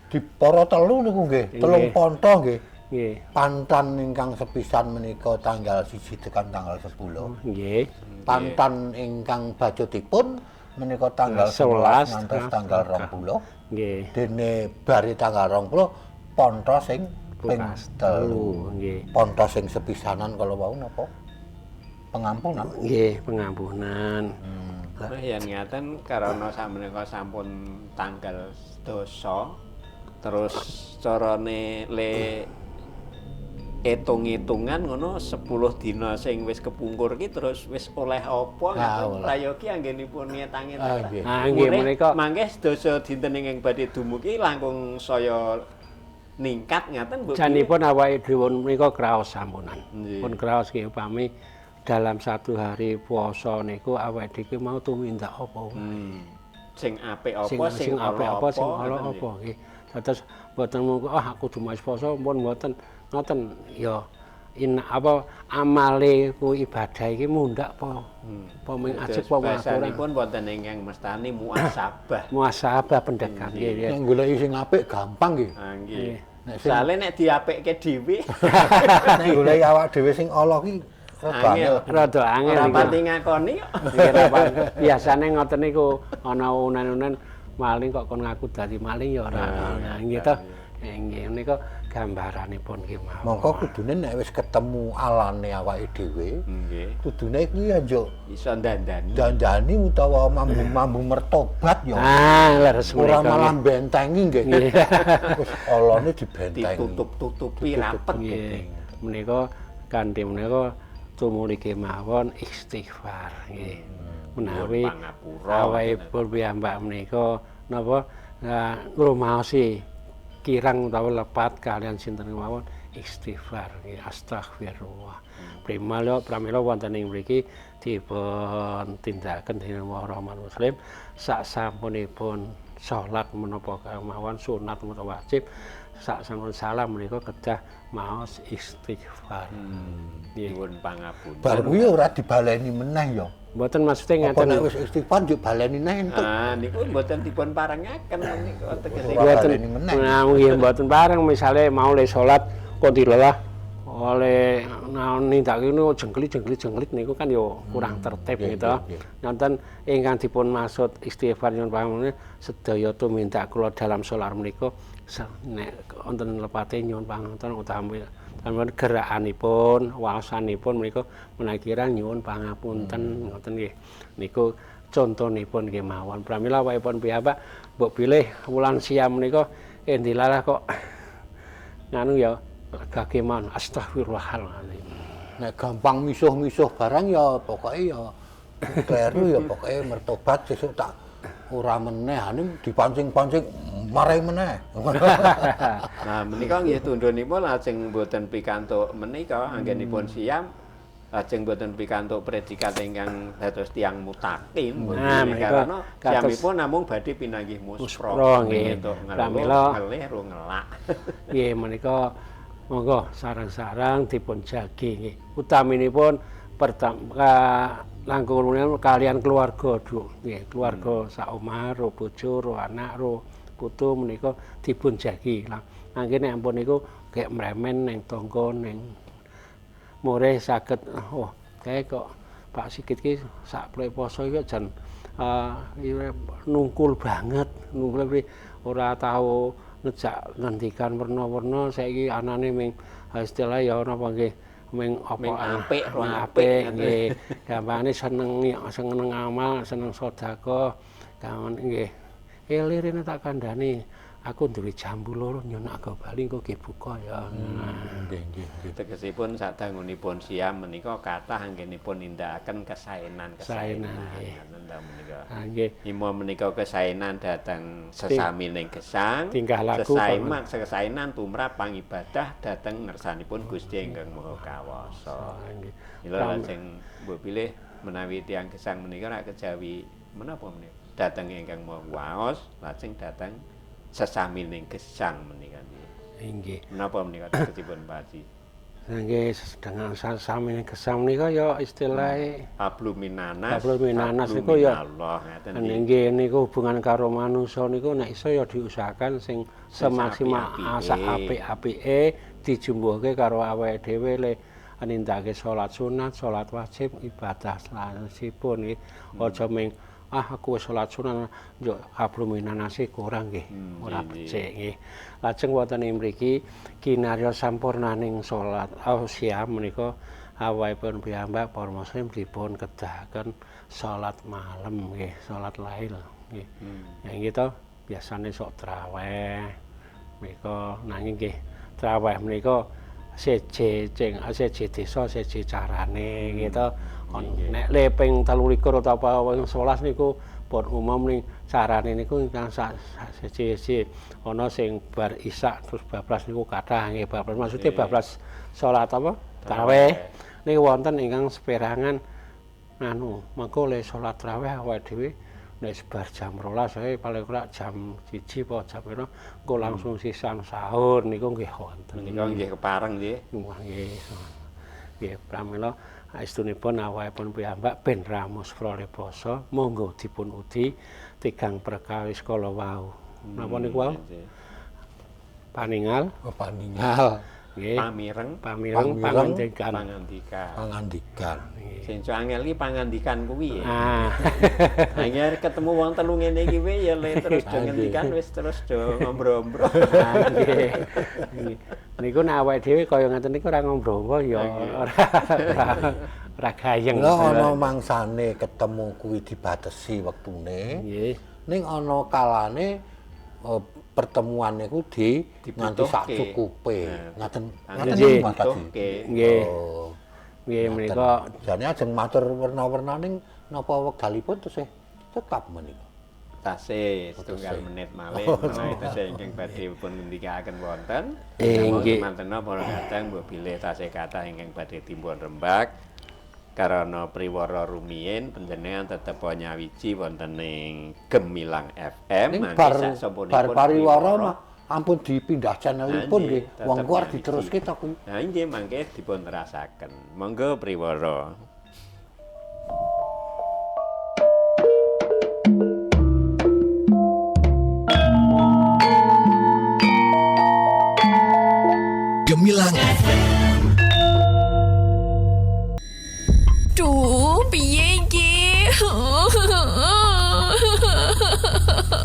dipara telu niku nggih, telung ponto nggih.
Nggih.
Pantan ingkang sepisan menika tanggal 1 tekan tanggal 10.
Nggih.
Pantan ingkang bajutipun menika tanggal 11 ngantos tanggal 20.
Nggih.
Dene bari tanggal 20 ponto sing ping 3.
Nggih.
Ponto sing sepisanan kala wau napa? Pengampunan.
Nggih, pengampunan.
Nah, yen ngaten karana sameneika sampun tanggal 10 terus carane le etung-etungan ngono 10 dina sing wis kepungkur ki terus wis oleh apa ngaten prayogi anggenipun ngetang-etang.
Ah nggih menika
mangke sedasa dinten ingkang badhe dumugi langkung saya ningkat ngaten Bu.
Janipun awake dhewe menika kraos sampunan. Pun kraos nggih upami dalam satu hari puasa niku awake dhewe mau tumindak apa wae.
Sing apik apa
sing apik apa sing ala apa nggih. Dados mboten mung aku kudu poso pun mboten ngoten ya in apa amale ku ibadah iki mundhak apa apa ming ajeg apa
bahasanipun wonten ingkang mestani muasabah.
Muasabah pendekan nggih.
Nek goleki sing apik gampang nggih.
Ha nggih. Sale nek diapikke dhewe
nek goleki awak dhewe sing ala ki rada angel.
Rada angel.
Ora pati ngakoni kok.
Biasane ngoten niku ana unen-unen maling kok kon ngaku dadi maling ya ora. Nggih to. Nggih menika gambaranipun ki mawon.
Mongko kudune nek wis ketemu alane awake dhewe,
nggih.
Kudune kuwi ya njuk
iso dandani.
Dandani utawa mambu mertobat ya.
Ah, leres
ora malah bentengi nggih. Wis alane dibentengi.
Ditutup-tutupi rapet
nggih. Menika kanthi menika tumuli kemawon istighfar nggih. Menawi awake piyambak menika napa ngrumaosi kirang utawa lepat kalian sinten kemawon istighfar nggih, astagfirullah. Pramila pramila wonten ing mriki dipun tindakaken dening Rahman Muslim sak sampunipun salat menapa kemawon sunat utawa wajib sak sampun salam menika kedah maos istighfar.
Nyuwun pangapunten.
Bar kuwi ora dibaleni meneh ya.
Mboten maksude ngaten.
Apa nek wis istighfar njuk baleni neh entuk.
Ah niku mboten dipun parengaken niku tegese
mboten. Nah nggih mboten pareng misale mau le salat kok dilelah oleh nindakake niku jengklit-jengklit niku kan ya kurang tertib gitu. Wonten ingkang dipun maksud istighfar nyuwun pangapunten sedaya tumindak kula dalam salat menika nek wonten lepate nyuwun pangapunten utawi gerakanipun, waosanipun menika menawi kirang nyuwun pangapunten ngoten nggih. Niku contonipun nggih mawon. Pramila awakipun piyambak mbok bilih wulan siam menika endilalah kok nganu ya gageman astagfirullahaladzim.
Nek gampang misuh-misuh barang ya pokoke ya kleru ya pokoke mertobat sesuk tak ora meneh ane dipancing-pancing marai meneh.
Nah menika nggih tundhonipun lajeng mboten pikantuk menika anggenipun siam lajeng mboten pikantuk predikat ingkang dados tiyang mutakin.
Nah
karena siamipun namung badhe pinanggih muspro
nggih.
Pramila ngelih ro ngelak.
Nggih menika monggo sareng-sareng dipun jagi nggih. Utaminipun pertama langkung kalian keluarga nggih, keluarga sak omah, ro bojo, ro anak, ro putu menika dipun jagi. Mangke nek ampun niku gek mremen ning tangga ning murih saged oh kae kok Pak Sigit ki sak plek poso iki jan nungkul banget, nungkul ora tau ngejak ngendikan werna-werna saiki anane ming istilah ya napa nggih ming apa
apik ro apik
nggih gampangane seneng seneng amal seneng sedekah gampang nggih elirene tak kandhani Aku duwe jambu loro nyonak go bali engko ge buka ya. Nah,
Nggih, nggih, nggih.
Tegesipun sadangunipun siam menika kathah anggenipun nindakaken kesaenan-kesaenan.
Kesaenan, nggih.
Ngoten ta menika.
Ah, nggih.
Imo menika kesaenan dhateng sesamining gesang,
Tingkah laku
kesaenan tumrap pangibadah dhateng ngersanipun Gusti ingkang Maha Kawasa.
Nggih.
Mila lajeng mbok pilih menawi tiyang gesang menika rak kejawi menapa menika dhateng ingkang Maha Kuwaos, lajeng dhateng sesamining gesang menika nggih.
Nggih.
Menapa menika tegesipun Pak Haji?
Nggih, dengan sami gesang menika ya istilahe
Hablum minanas.
Hablum minanas
hablum
niku ya-
minallah, ngaten nggih.
Nggih niku hubungan karo manusa niku nek iso ya diusahakan sing semaksimal
apik-apike.
sak apik-apike dijumbuhke karo awake dhewe le nindakake salat sunat, salat wajib, ibadah sanesipun nggih. Aja ming aku wis salat sunat njuk hablum minanase kurang nggih, ora
nggih.
becik nggih. Lajeng wonten ing mriki kinarya sampurnaning salat siam menika awakipun piyambak para muslim dipun kedahaken salat malam nggih, salat lail nggih. Ya nggih to, biasane sok traweh menika nanging nggih traweh menika seje cing seje desa seje carane nggih to. Nek le ping 23 utawa ping 11 niku pun umum ning carane niku ingkang sak siji-siji ana sing bar isak terus bablas niku kathah nggih bablas maksudnya bablas salat apa tarawih niku wonten ingkang seperangan anu mengko le salat tarawih awake dhewe nek sebar jam 12 ae paling ora jam 1 apa jam pira engko langsung sisan sahur niku nggih wonten.
Menika nggih kepareng nggih.
Wah nggih. Nggih pramila aestunipun awakipun piyambak ben ramus prole basa monggo dipun udi tigang perkawis kala wau. Napa niku wau? Paningal,
Oh, paningal,
nggih.
Pamireng,
Pamireng
Pamireng.
pangandikan.
pangandikan.
pangandikan.
Sing angel iki pangandikan kuwi ya.
Ah,
Angel ketemu wong telu ngene iki wae ya le terus do ngendikan wis terus do ngobrol-ngobrol.
ah, nggih. Nggih. Niku nek awake dhewe kaya ngaten niku ora ngobrol ya ora ora gayeng.
Mula ana mangsane ketemu kuwi dibatesi wektune.
Nggih.
Ning ana kalane pertemuan niku di nganti sak
Dibutuhke.
cukupe. Ngaten ngaten
Nggih.
niku Mas Haji.
Dibutuhke.
Nggih.
Oh.
Nggih menika
Jane ajeng matur werna-werna ning napa wekdalipun tesih cekap menika.
Tasih setunggal menit malih menawi tasih ingkang badhe pun ngendikaken wonten.
Nggih.
Mantena para kadang mbok bilih tasih kathah ingkang badhe timbun rembag. Karana priwara rumiyin panjenengan tetep nyawiji wonten ing Gemilang FM
Ning
mangke
bar
sasampunipun
bar pariwara mah ampun dipindah channelipun nggih.
Nggih,
Wong
tetep
kuwi arep
nyawiji.
diteruske to kuwi.
Nah nggih mangke dipun terasaken. Monggo priwara.
Gemilang FM.
Duh, piye iki?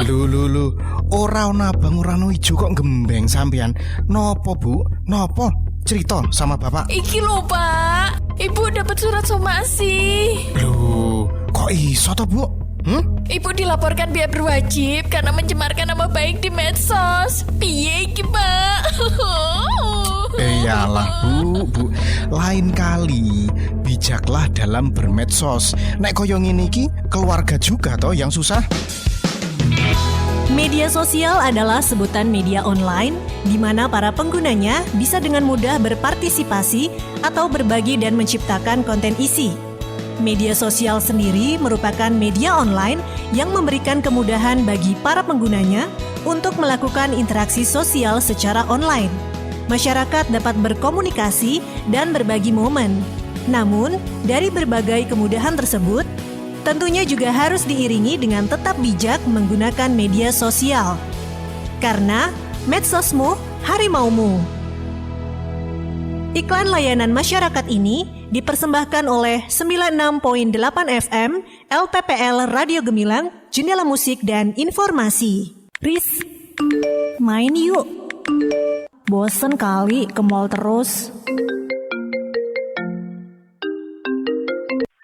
Lho lho lho, ora ana abang ora ana ijo kok gembeng sampean. Nopo, Bu? Nopo? Cerita sama bapak.
Iki lho, Pak. Ibu dapat surat somasi.
Lho, kok iso to, Bu? Hmm?
Ibu dilaporkan pihak berwajib karena mencemarkan nama baik di medsos. Piye iki, Pak?
Iyalah, Bu, Bu. Lain kali bijaklah dalam bermedsos. Nek koyo ngene iki, keluarga juga toh yang susah.
Media sosial adalah sebutan media online di mana para penggunanya bisa dengan mudah berpartisipasi atau berbagi dan menciptakan konten isi. Media sosial sendiri merupakan media online yang memberikan kemudahan bagi para penggunanya untuk melakukan interaksi sosial secara online. Masyarakat dapat berkomunikasi dan berbagi momen. Namun, dari berbagai kemudahan tersebut, tentunya juga harus diiringi dengan tetap bijak menggunakan media sosial. Karena medsosmu harimaumu. Iklan layanan masyarakat ini dipersembahkan oleh 96.8 FM LPPL Radio Gemilang, Jendela Musik dan Informasi.
Riz, main yuk. Bosen kali ke mall terus.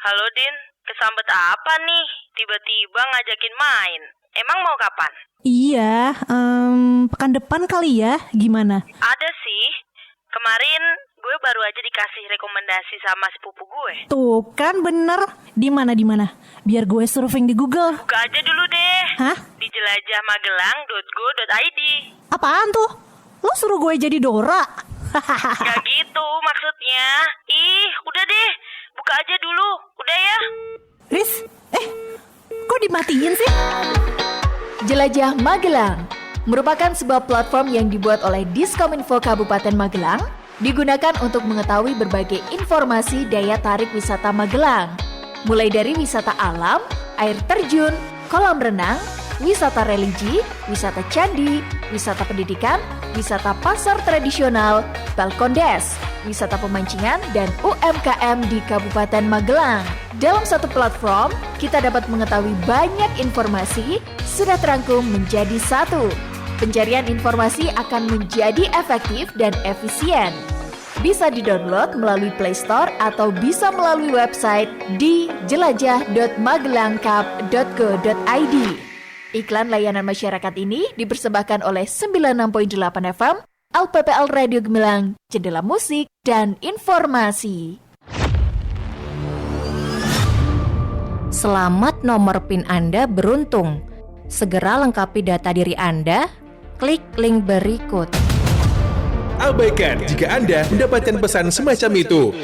Halo Din, kesambet apa nih? Tiba-tiba ngajakin main. Emang mau kapan?
Iya, pekan depan kali ya, gimana?
Ada sih. Kemarin gue baru aja dikasih rekomendasi sama sepupu gue.
Tuh kan bener. Di mana di mana? Biar gue surfing di Google.
Buka aja dulu deh.
Hah?
Di jelajahmagelang.go.id.
Apaan tuh? Lo suruh gue jadi Dora?
Gak gitu maksudnya. Ih, udah deh. Buka aja dulu. Udah ya.
Riz, kok dimatiin sih?
Jelajah Magelang merupakan sebuah platform yang dibuat oleh Diskominfo Kabupaten Magelang, digunakan untuk mengetahui berbagai informasi daya tarik wisata Magelang, mulai dari wisata alam, air terjun, kolam renang, wisata religi, wisata candi, wisata pendidikan, wisata pasar tradisional, balkondes, wisata pemancingan, dan UMKM di Kabupaten Magelang. Dalam satu platform, kita dapat mengetahui banyak informasi sudah terangkum menjadi satu. Pencarian informasi akan menjadi efektif dan efisien. Bisa didownload melalui Play Store atau bisa melalui website di jelajah.magelangkab.go.id. Iklan layanan masyarakat ini dipersembahkan oleh 96.8 FM, LPPL Radio Gemilang, Jendela Musik, dan Informasi.
Selamat, nomor PIN Anda beruntung. Segera lengkapi data diri Anda, klik link berikut.
Abaikan jika Anda mendapatkan pesan semacam itu.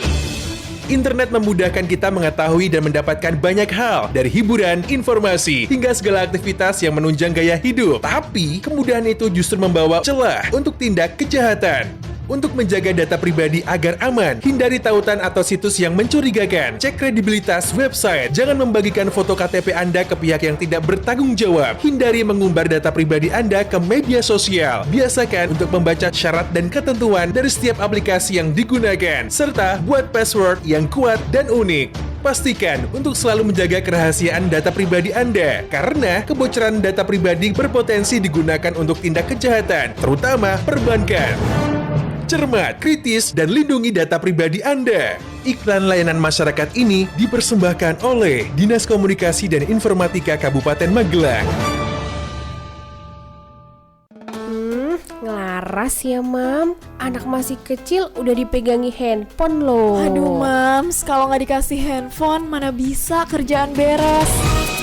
Internet memudahkan kita mengetahui dan mendapatkan banyak hal, dari hiburan, informasi, hingga segala aktivitas yang menunjang gaya hidup. Tapi, kemudahan itu justru membawa celah untuk tindak kejahatan. Untuk menjaga data pribadi agar aman, hindari tautan atau situs yang mencurigakan. Cek kredibilitas website. Jangan membagikan foto KTP Anda ke pihak yang tidak bertanggung jawab. Hindari mengumbar data pribadi Anda ke media sosial. Biasakan untuk membaca syarat dan ketentuan dari setiap aplikasi yang digunakan, serta buat password yang kuat dan unik. Pastikan untuk selalu menjaga kerahasiaan data pribadi Anda, karena kebocoran data pribadi berpotensi digunakan untuk tindak kejahatan, terutama perbankan. Cermat, kritis, dan lindungi data pribadi Anda. Iklan layanan masyarakat ini dipersembahkan oleh Dinas Komunikasi dan Informatika Kabupaten Magelang.
Ngelaras ya, Mam. Anak masih kecil udah dipegangi handphone loh.
Aduh, Mams, kalau nggak dikasih handphone mana bisa kerjaan beres.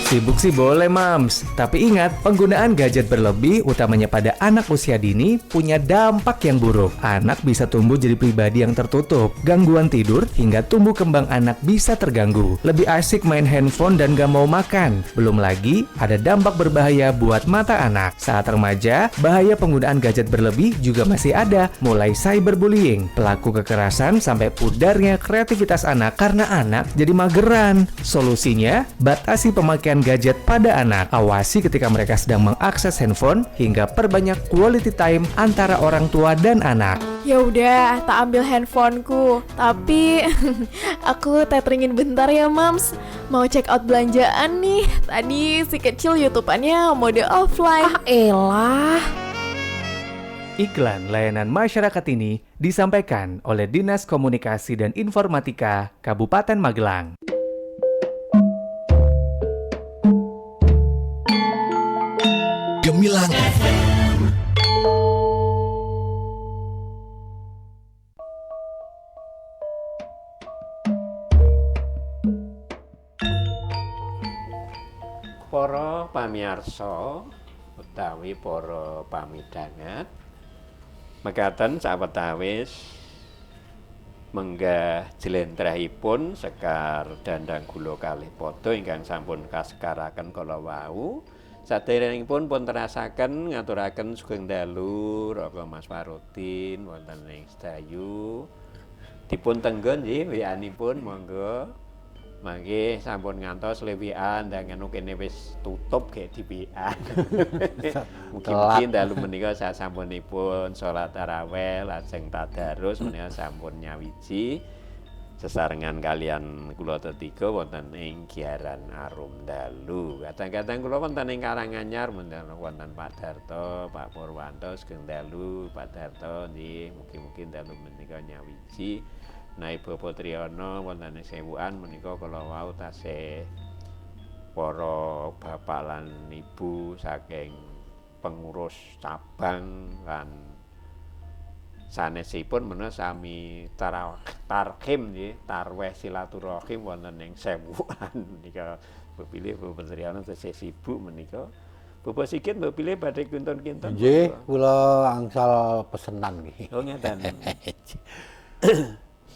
Sibuk sih boleh, Mams. Tapi ingat, penggunaan gadget berlebih, utamanya pada anak usia dini, punya dampak yang buruk. Anak bisa tumbuh jadi pribadi yang tertutup, gangguan tidur, hingga tumbuh kembang anak bisa terganggu. Lebih asik main handphone dan gak mau makan. Belum lagi, ada dampak berbahaya buat mata anak. Saat remaja, bahaya penggunaan gadget berlebih juga masih ada, mulai cyberbullying, pelaku kekerasan, sampai pudarnya kreativitas anak karena anak jadi mageran. Solusinya, batasi pemakaian gadget pada anak. Awasi ketika mereka sedang mengakses handphone hingga perbanyak quality time antara orang tua dan anak.
Ya udah, tak ambil handphoneku. Tapi aku teteringin bentar ya, Mams. Mau check out belanjaan nih. Tadi si kecil YouTubeannya mode offline.
Ah, elah.
Iklan layanan masyarakat ini disampaikan oleh Dinas Komunikasi dan Informatika Kabupaten Magelang.
Gemilang FM.
Para pamirsa utawi para pamidhangat, mekaten sawetawis menggah jlentrehipun sekar dandang gula kalih padha ingkang sampun kasekaraken kala wau. Saderengipun pun terasaken ngaturaken sugeng dalu Raka Mas Farudin wonten ing Sedayu. Dipun tenggo nggih WA-nipun monggo. Mangke sampun ngantos le WA ndang anu kene wis tutup gek di WA. Mugi-mugi dalu menika sasampunipun salat tarawih lajeng tadarus menika sampun nyawiji sesarengan kalian kula tetiga wonten ing Giaran Arum Dalu. Kadang-kadang kula wonten ing Karanganyar wonten Pak Darto, Pak Purwanto sugeng dalu, Pak Darto nggih mugi-mugi dalu menika nyawiji. Nah, Ibu Putriana wonten ing Sewuan menika kala wau tasih Para bapak lan ibu saking pengurus cabang lan sanesipun menawa sami tarhim nggih, tarweh silaturahim wonten ing Sewukan menika. Mbok pilih Bapak Triyono tesih sibuk menika. Bapak Sigit mbok pilih badhe kinten-kinten.
Nggih, kula angsal pesenan nggih.
Oh ngeten.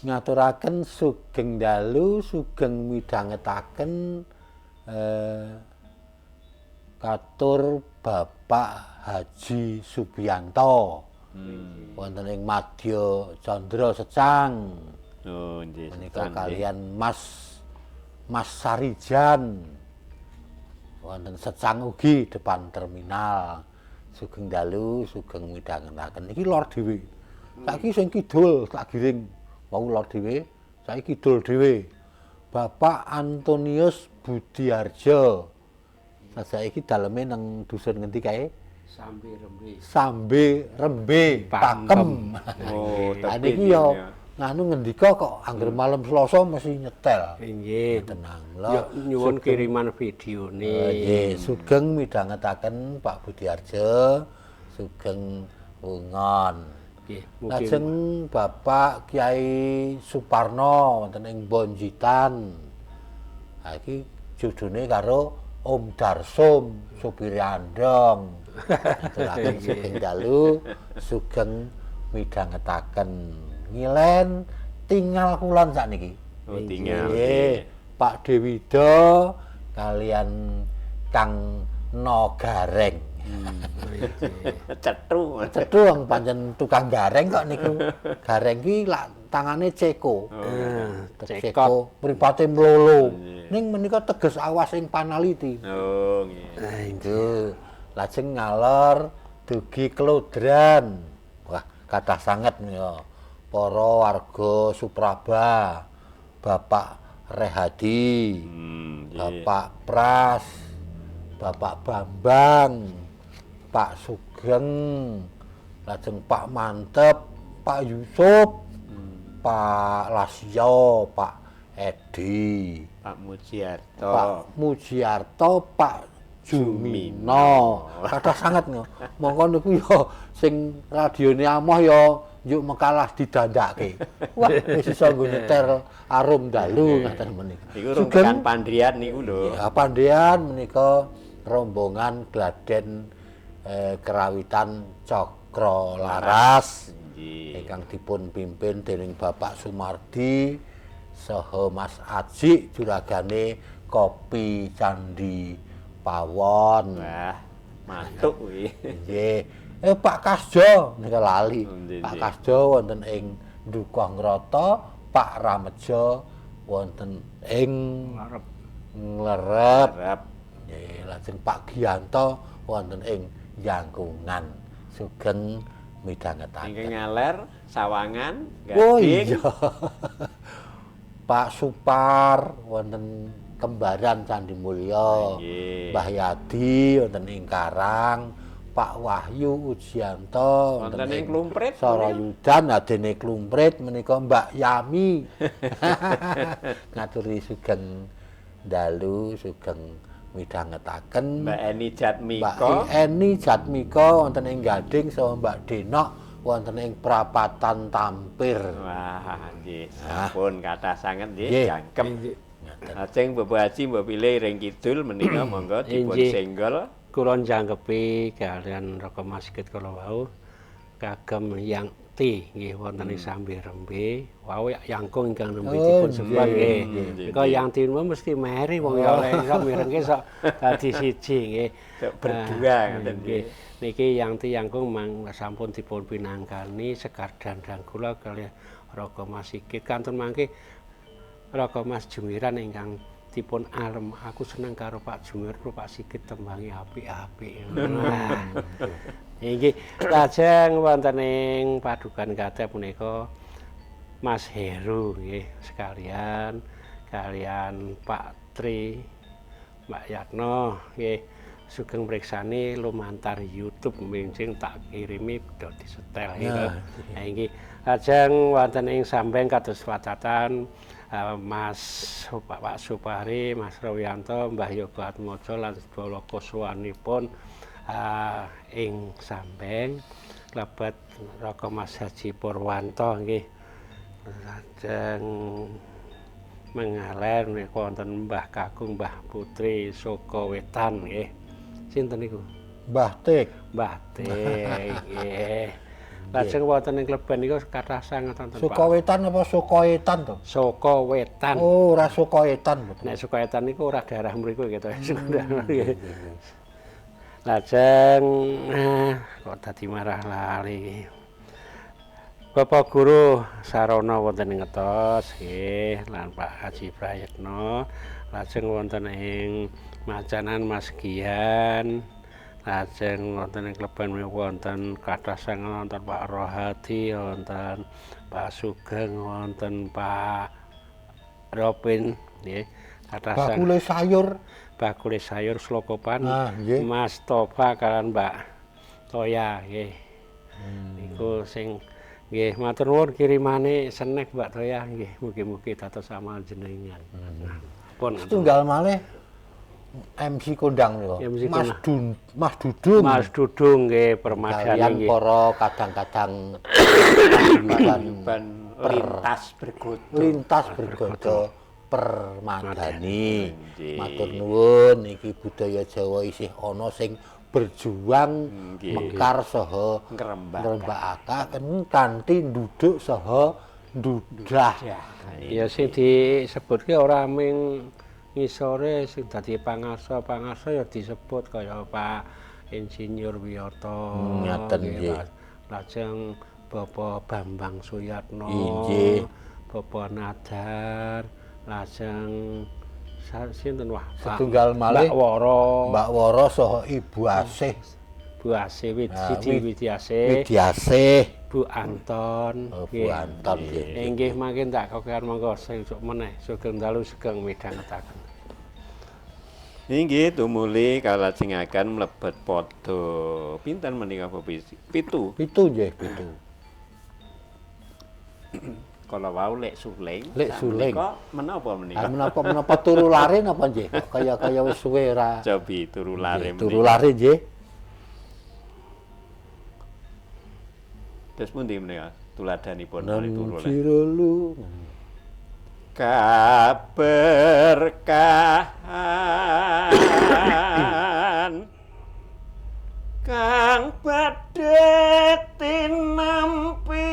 Ngaturaken sugeng dalu, sugeng midhangetaken katur Bapak Haji Subianto. Wonten ing Madya Candra Secang.
Oh nggih.
Menika kalian Mas Sarijan. Wonten Secang ugi depan terminal. Sugeng dalu, sugeng midhangetaken. Iki lor dhewe. Saiki sing kidul tak giring wau lor dhewe, saiki kidul dhewe. Bapak Antonius Budiarjo. Saiki daleme nang dusun ngendi kae?
Sambe Rembe.
Sambe Rembe Pakem.
Oh,
niki ya nganu ngendika kok angger malam Selasa mesti nyetel.
Nggih,
tenang.
Lho nyuwun kiriman videone.
Nggih, sugeng midhangetaken Pak Budiarjo, sugeng wungon.
Nggih,
lajeng Bapak Kiai Suparno wonten ing Bonjitan. Ha iki judune karo Om Darsum supire andong. Aturaken sugeng dalu, sugeng midhangetaken. Ngilen tinggal kulon sakniki.
Oh, tinggal.
Nggih, Pak Dewido kalian Kang No Gareng.
Cethu.
Cethu wong pancen tukang gareng kok niku. Gareng ki lak tangane ceko. Ceko mripate mlolo. Ning menika teges awas ing panaliti.
Oh nggih.
Nggih. Lajeng ngalor dugi Klodran. Wah, kathah sanget menika. Para warga Supraba, Bapak Rehadi, Bapak Pras, Bapak Bambang, Pak Sugeng, lajeng Pak Mantep, Pak Yusuf, Pak Lasio, Pak Edi,
Pak Mujiarto,
Pak Mujiarto, Pak Jumino. Kathah sanget ngo. Mongko niku ya sing radione amoh ya njuk mekalah didandake. Wah, wis iso nggo nyetel arum dalu ngaten menika.
Niku rungkekan Pandrian niku lho.
Ya, Pandrian menika rombongan Gladen Kerawitan Cakra Laras ingkang dipun pimpin dening Bapak Sumardi saha Mas Aji juragane Kopi Candi Pawon.
Wah, matuk kuwi.
Nggih. Pak Kasjo nika lali. Pak Kasjo wonten ing Dukuh Ngrata, Pak Ramejo wonten ing Nglerep. Nglerep. Nggih, lajeng Pak Gianto wonten ing Yangkungan. Sugeng midhangetaken.
Ingkang ngaler Sawangan, Gading.
Oh iya. Pak Supar wonten Kembaran Candi Mulya. Mbah Yadi wonten ing Karang, Pak Wahyu Ujianto
wonten ing Klumprit,
Sarayudan adene Klumprit menika Mbak Yami. Ngaturi sugeng dalu, sugeng midhangetaken.
Mbak Eni Jatmiko.
Mbak Eni Jatmiko wonten ing Gading saha Mbak Denok wonten ing Prapatan Tampir.
Wah, nggih. Sampun kathah sanget nggih jangkep. Lajeng Bapak Haji mbok pilih ring kidul menika monggo dipun senggol.
Kula jangkepi kalian Raka Mas Sigit kala wau kagem Yang Ti nggih wonten ing Sambe Rembe. Wau yangkung ingkang nembe dipun sebat nggih. Menika Yang Ti mesti meri wong ya oleh iso mirengke sok dadi siji nggih.
Berdua ngoten nggih.
Niki Yang Ti yangkung mang sampun dipun pinangkani sekar dandang kula kaliyan Raka Mas Sigit kantun mangke Raka Mas Jumiran ingkang dipun alem, aku seneng karo Pak Jumir, Pak Sigit tembangi apik-apik. Nah, inggih lajeng wonten ing padukan katep punika Mas Heru nggih sekalian kalian Pak Tri, Mbak Yatno nggih. Sugeng mriksani lumantar YouTube mbenjing tak kirimi do disetel gitu. Nah iki lajeng wonten ing Sambeng kados watatan Mas Pak Supari, Mas Rawiyanto, Mbah Yoga Atmojo lan sedaya kuswanipun ing Sambeng klebet Raka Mas Haji Purwanto nggih. Lajeng mengaler menika wonten Mbah Kakung, Mbah Putri Sukowetan nggih. Sinten niku?
Mbah Tik.
Mbah Tik nggih. Lajeng wonten ing Kleben niku kathah sanget wonten Pak.
Sukowetan apa Sukoetan to?
Sukowetan.
Oh, ora Sukoetan mboten.
Nek Sukoetan niku ora daerah mriku gitu. Lajeng kok dadi marah lali. Bapak Guru Sarana wonten ing Ngetos nggih lan Pak Haji Prayitno. Lajeng wonten ing Macanan Mas Gian, lajeng wonten ing Kleben wonten kathah sanget wonten Pak Rohadi, wonten Pak Sugeng, wonten Pak Robin nggih. Kathah
bakule sayur,
bakule sayur Slokopan, Mas Toba kalian Mbak Toya nggih. Niku sing nggih matur nuwun kirimane snack Mbak Toya nggih, mugi-mugi dados amal jenengan. Pun
setunggal malih MC kondang niku. Mas Dudung.
Mas Dudung nggih permadani nggih.
Kalian para kadang-kadang
paguyuban lintas bergodo.
Lintas bergodo permadani. Matur nuwun iki budaya Jawa isih ana sing berjuang mekar saha ngrembakaken kanthi nduduk saha ndudah.
Ya sing disebutke ora ming ngisore sing dadi pangasa-pangasa ya disebut kaya Pak Insinyur Wiyoto,
ngaten nggih.
Lajeng Bapak Bambang Suyatno, Bapak Nadar, lajeng sinten wah
setunggal malih
Mbak Woro.
Mbak Woro saha Ibu Asih.
Bu Asih Siti Widiasih.
Widiasih.
Bu Anton.
Oh, Bu Anton nggih.
Inggih mangke tak kokean monggo sesuk meneh sugeng dalu sugeng midhangetaken.
Inggih tumuli kalajengaken mlebet padha pinten menika Bapak? 7.
7 nggih, 7.
Kala wau lek suling.
Lek suling.
Menapa menika?
Menapa turu lare napa nggih? Kaya-kaya wis suwe ora.
Cobi turu lare.
Turu lare nggih.
Terus pundi menika tuladhanipun turu lare?
Jirolu.
Kaberkahan kang badhe tinampi.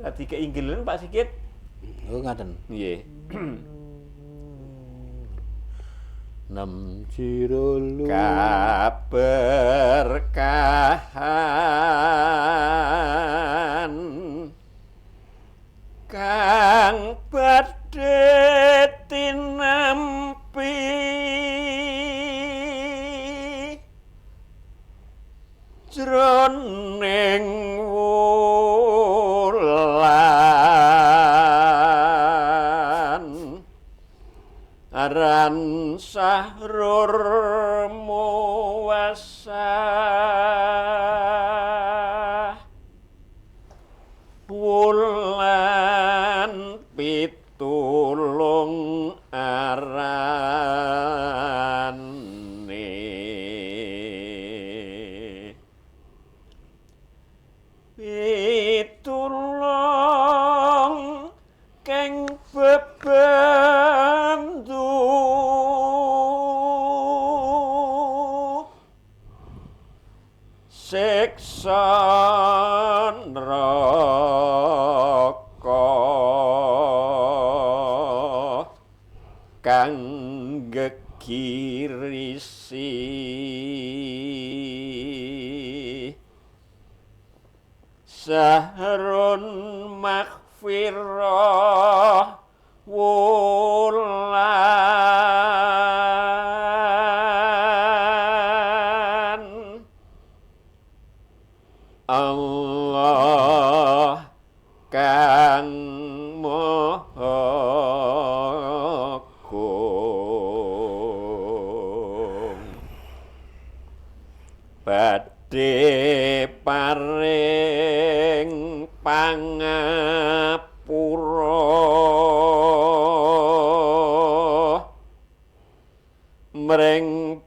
Dadi keinggilan Pak Sigit.
Oh ngaten.
Nggih.
Nem jirolu
kaberkahan kang badhe tinampi jroning wulan aran sahrur muwasah wulan pitulung arane pitulung keng bebendu siksa neraka kang gegirisi sahrun maghfirah wulan Allah kang Maha Agung. pangapura mring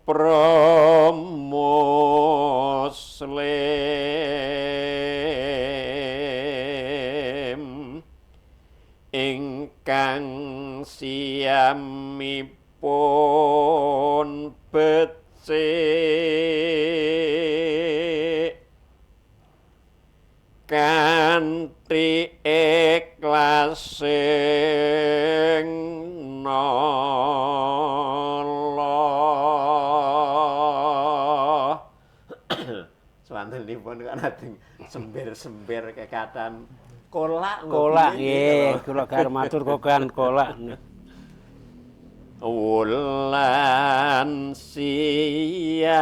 muslim ingkang siyamipun becik kanthi ikhlasing nala. Swantenipun kok nadeng sember-sember kekatan kolak
kolak nggih kula karo matur kokan kolak.
Wulan siam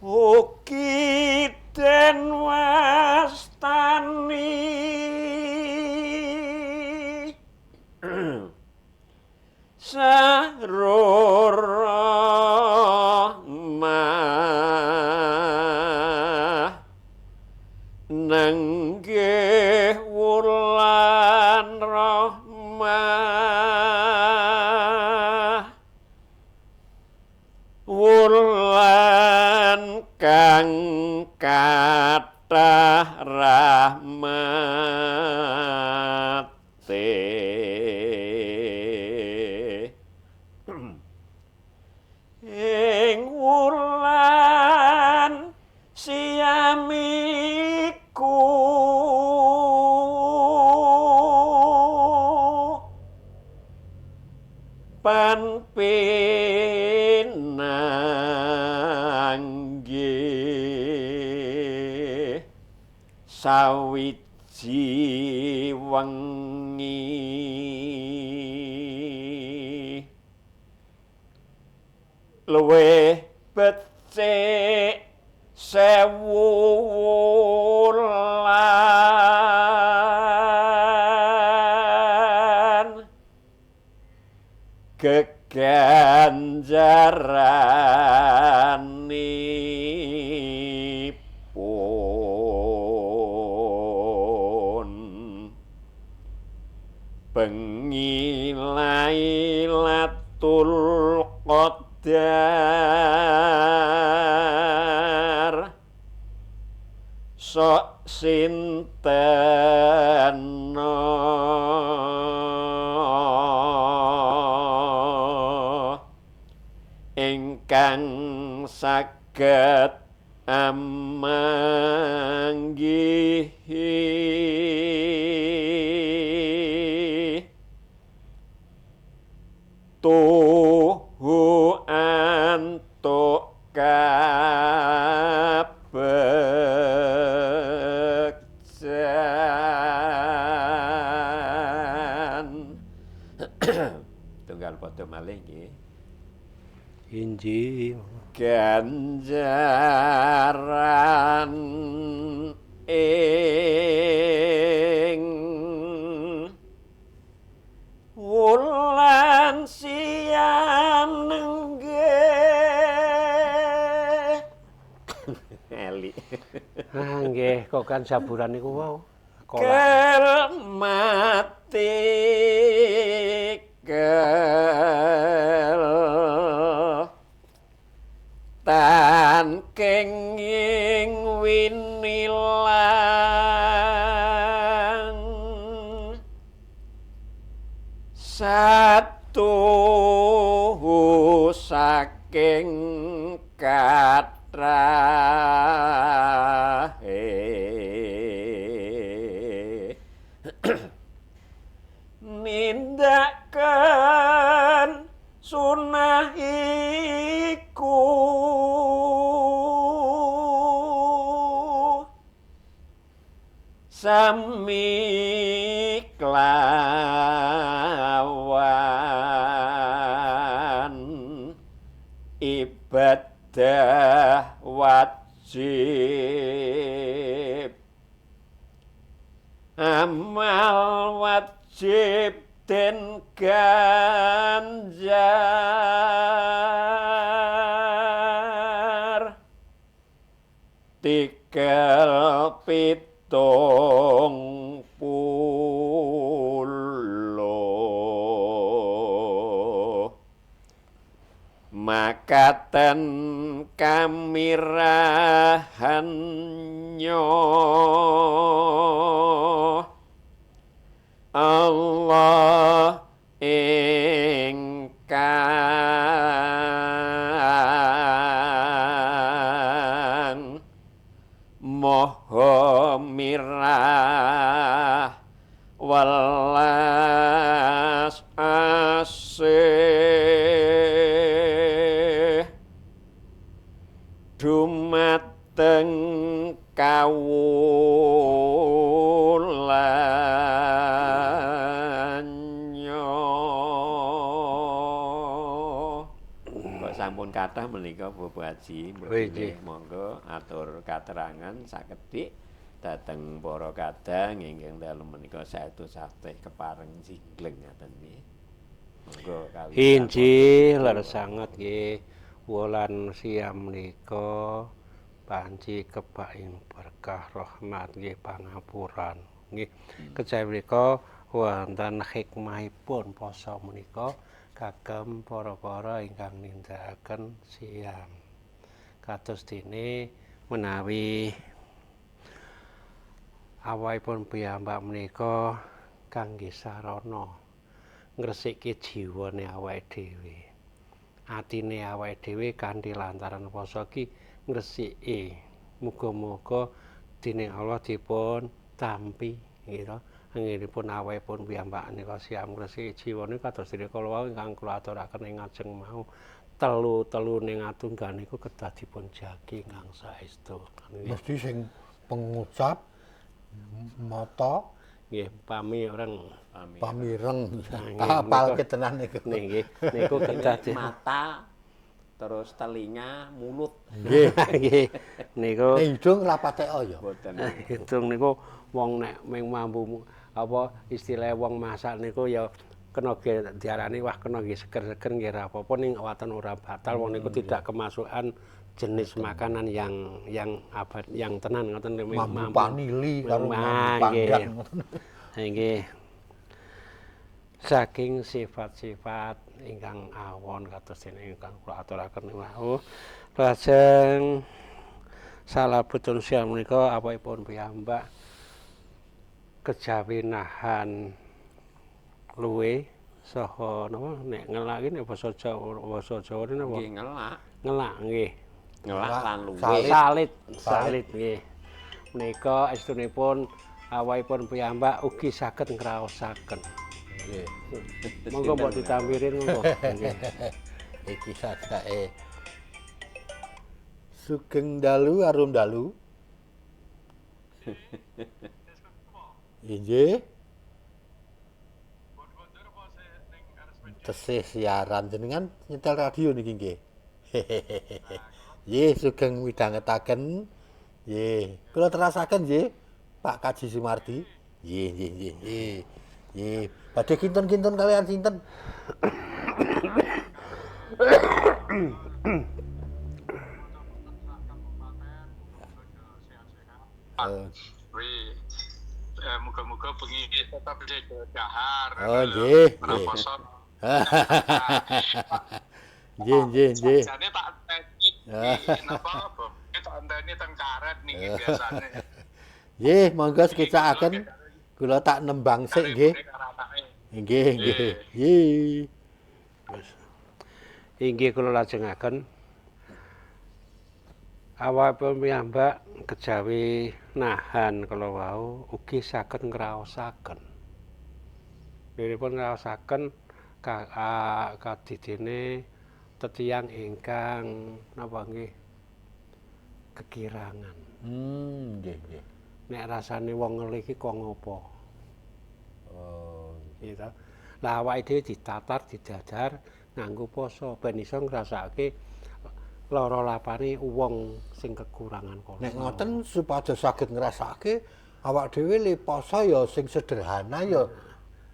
ugi den wastani sahrur rahmah nenggih wulan rahmah wulan kang kathah rahmate ing wulan siyamiku pan pinanggih sawiji wengi luwih becik 1000 wulan geganjaranipun bengi Lailatul Qadar sok sinten ingkang saged amanggihi tuhu antuk kabegjan. Tunggal padha malih nggih.
Injih
ganjaran ing wulan siam nenggih eli.
Ah nggih kok kan saburan niku wau
kel mati kel tan kenging winilang satu saking katrahe nindakan sunah iku sami kelawan ibadah wajib amal wajib den ganjar Tikel 70. Makaten kamirahannyo Allah ingkang Maha Mirah welas asih dumateng kawulanya. Kok sampun kathah menika Bapak Haji, monggo atur katerangan sakedhik dhateng para kadang ingkang dalu menika saestu sate kepareng jinggleng ngaten nggih. Monggo kawit.
Inggih, leres sanget nggih. Wulan siam menika panci kebak ing berkah rahmat nggih pangapuran nggih. Kejawi menika wonten hikmahipun poso menika kagem para-para ingkang nindakaken siam. Kados dene menawi awakipun piyambak menika kangge sarana ngresiki jiwane awake dhewe. Atine awake dhewe kanthi lantaran poso ki ngresiki. Muga-muga dening Allah dipun tampi nggih to. Anggenipun awakipun piyambak nika siam ngresiki jiwane kados dene kala wau ingkang kula aturaken ing ngajeng mau telu-telu ning atunggal niku kedah dipun jagi ingkang saestu.
Mesti sing pengucap mata
nggih pamireng.
Pamireng. Apalke tenan niku.
Nggih, niku kedah
mata terus telinga, mulut.
Nggih.
Nggih. Niku
nek hidung ora patek ya.
Mboten.
Hidung niku wong nek ming mambu apa istilah wong masak niku ya kena diarani wah kena nggih seger-seger nggih ora apa-apa ning waton ora batal wong niku tidak kemasukan jenis makanan yang abad yang tenan ngoten
mambu panili karo mambu pandan ngoten.
Nggih. Saking sifat-sifat ingkang awon kados dene ingkang kula aturaken wau. Lajeng salabetun siam menika awakipun piyambak kejawi nahan luwe saha napa nek ngelak iki nek basa Jawa napa?
Nggih ngelak.
Ngelak nggih.
Ngelak lan luwe.
Salit nggih. Menika estunipun awakipun piyambak ugi saged ngraosaken.
Nggih.
Monggo mbok ditampirin monggo. Nggih.
Iki sajake. Sugeng dalu arum dalu. Inggih. Tesih siaran jenengan nyetel radio niki nggih. Nggih, sugeng midhangetaken. Nggih, kula terasaken nggih Pak Kaji Sumardi. Nggih, nggih, nggih, nggih. Nggih, badhe kinten-kinten kalian sinten?
Muga-muga bengi tetep dahar.
Oh, nggih. Nggih, nggih, nggih.
Jane tak enteni napa tak enteni teng karet niki biasane.
Nggih, monggo sekecakaken. Kula tak nembang sik nggih. Nggih, nggih. Nggih.
Inggih kula lajengaken. Awakipun piyambak kejawi nahan kala wau ugi saged ngraosaken. Niripun ngraosaken kadidene tetiyang ingkang napa nggih kekirangan.
Nggih, nggih.
Nek rasane wong ngelih iki kok ngopo?
Oh,
gitu. Lah awake dhewe ditatar, didadar nganggo poso ben iso ngrasake lara lapane wong sing kekurangan kono.
Nek ngoten supados saged ngrasake awak dhewe le poso ya sing sederhana ya.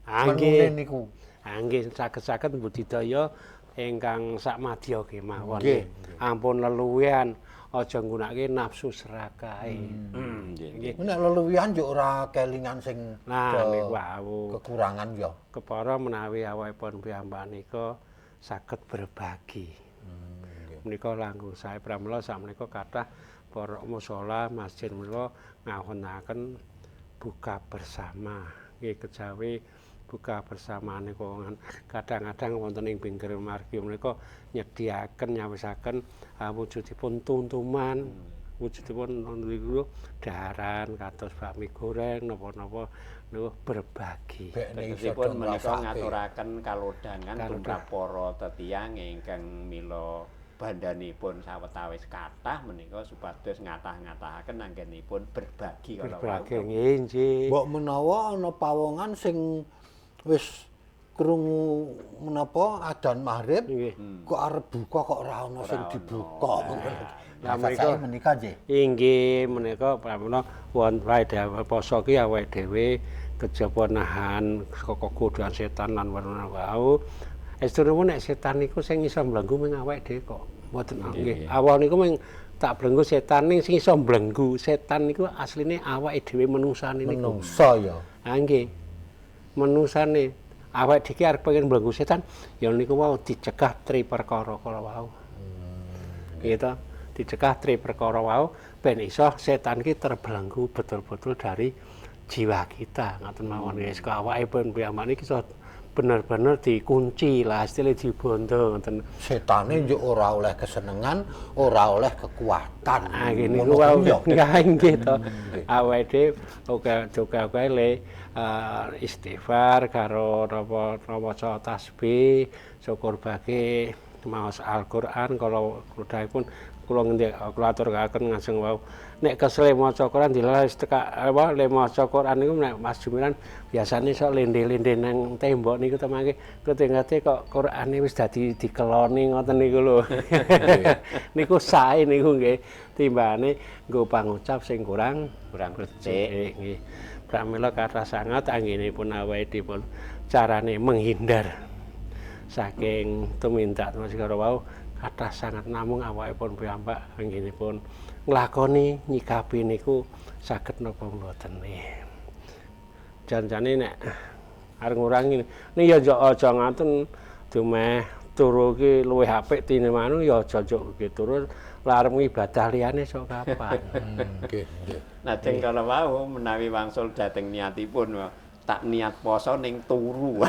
Nggih
niku.
Nggih saged-saged budidaya ingkang sak madya kemawon. Ampun leluwihan. Aja nggunakake nafsu serakahe.
Nggih. Nek leluwihan yo ora kelingan sing
nah niku wau
kekurangan yo.
Kepara menawi awakipun piyambak nika saged berbagi. Menika langkung sae pramila sakmenika kathah para musala masjid menika ngawontenaken buka bersama. Nggih kejawi buka bersama niku kadang-kadang wonten ing pinggir margi menika nyediaken nyawisaken wujudipun tuntuman, wujudipun niku daharan kados bakmi goreng napa-napa niku berbagi.
Tegesipun menika ngaturaken kalodhangan tumrap para tetiyang ingkang mila bandhanipun sawetawis kathah menika supados ngatah-ngatahaken anggenipun berbagi kala wau.
Berbagi nggih.
Mbok menawa ana pawongan sing wis krungu menapa adzan maghrib kok arep buka kok ora ana sing dibuka.
Lah menika nggih. Inggih menika pramila wonten poso ki awake dhewe kejaba nahan saka godaan setan lan werna wau. Estunipun nek setan niku sing iso mlenggu mung awake dhewe kok. Mboten nggih. Awal niku mung tak blenggu setan ning sing iso mlenggu setan niku asline awake dhewe menungsane niku.
Menungsa ya.
Ha nggih. Menungsane awake dhewe arep pengen mlenggu setan ya niku wau dicegah tri perkara kala wau. Gitu, dicegah tri perkara wau ben iso setan ki terbelenggu betul-betul dari jiwa kita. Ngoten mawon wis kok awake pun piyambak niki iso bener-bener dikunci lah, istilah dibondo ngoten.
Setane njuk ora oleh kesenengan, ora oleh kekuatan.
Ah niku wau nggih to. Awake dhewe oke-oke le istighfar karo napa maca tasbih, syukur bagi maos Al-Qur'an kalau kludahipun kula ngendika kula aturaken ngajeng wau. Nek kesele maca Quran dilalah teka apa le maca Quran niku nek Mas Jumiran biasane sok lende-lende nang tembok niku to mangke ketingate kok Qurane wis dadi dikeloni ngoten niku lho. Niku sae niku nggih timbane nggo pangucap sing kurang becik nggih. Pramila kathah sanget anggenipun awake dipun carane menghindar saking tumindak segara wau kathah sanget namung awakipun piyambak anggenipun nglakoni nyikapi niku saged napa mboten nggih. Janjane nek arep ngurangi ning ya aja ngaten dumeh turu ki luwih apik tinimbang ya aja njuk turu lah arep ngibadah liyane sok kapan.
Nggih, nggih.
Lajeng kala wau menawi wangsul dhateng niatipun tak niat poso ning turu.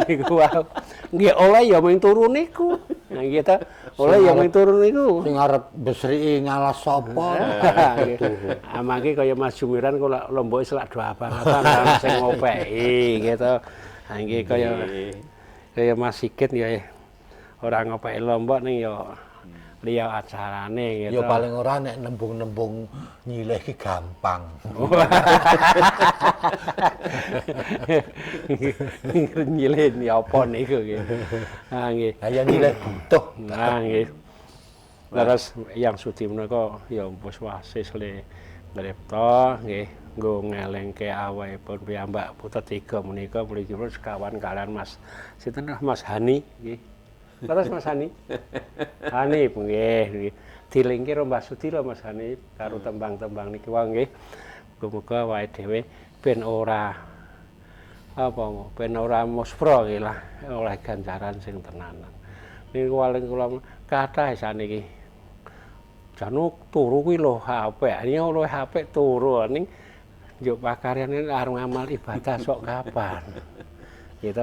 Niku wau. Nggih oleh ya mung turu niku. Nah nggih ta, oleh ya mung turu niku.
Sing arep besriki ngalas sapa?
Amangke kaya Mas Jumiran kok lomboke selak do abang-abang sing ngopeki gitu. Ha nggih kaya kaya Mas Sigit ya ora ngopeki lombok ning ya liya acarane gitu.
Ya paling ora nek nembung-nembung nyilih ki gampang.
Nyilih ya apa niku nggih. Ha nggih.
Ha ya nyilih butuh.
Ha nggih. Terus yang sudi menika ya wis wasis le ngripta nggih nggo ngelengke awakipun piyambak putra tiga menika mriki sekawan kalian Mas sinten Mas Hani nggih. Terus Mas Hani. Hanif nggih. Dilingke karo Mbah Sudi lho Mas Hanif karo tembang-tembang niki wae nggih. Muga-muga awake dhewe ben ora apa ben ora muspra nggih lah oleh ganjaran sing tenanan. Niku paling kula kathah saniki. Janu turu kuwi lho apik. Ini luwih apik turu ning njuk pakaryane arep ngamal ibadah sok kapan. Gitu.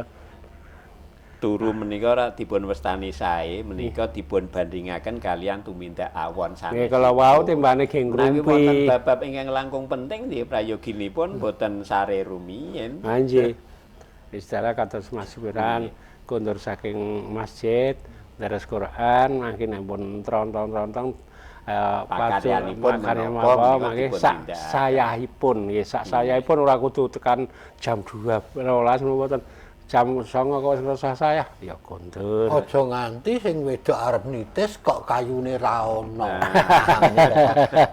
Turu menika ora dipun wastani sae, menika dipun bandingaken kalian tumindak awon sanes.
Nggih, kala wau timbane geng ngrumpi.
Menawi wonten bab-bab ingkang langkung penting nggih prayoginipun boten sare rumiyin.
Ha nggih. Istilah kados Mas Wiran kondur saking masjid, deres Quran, mangke nek pun trontong-trontong pakaryanipun menapa mangke sak sayahipun nggih, sak sayahipun ora kudu tekan jam 2 rolas mboten. Jam 9 kok selesai saya ya kondur.
Aja nganti sing wedok arep nitis kok kayune ra ono.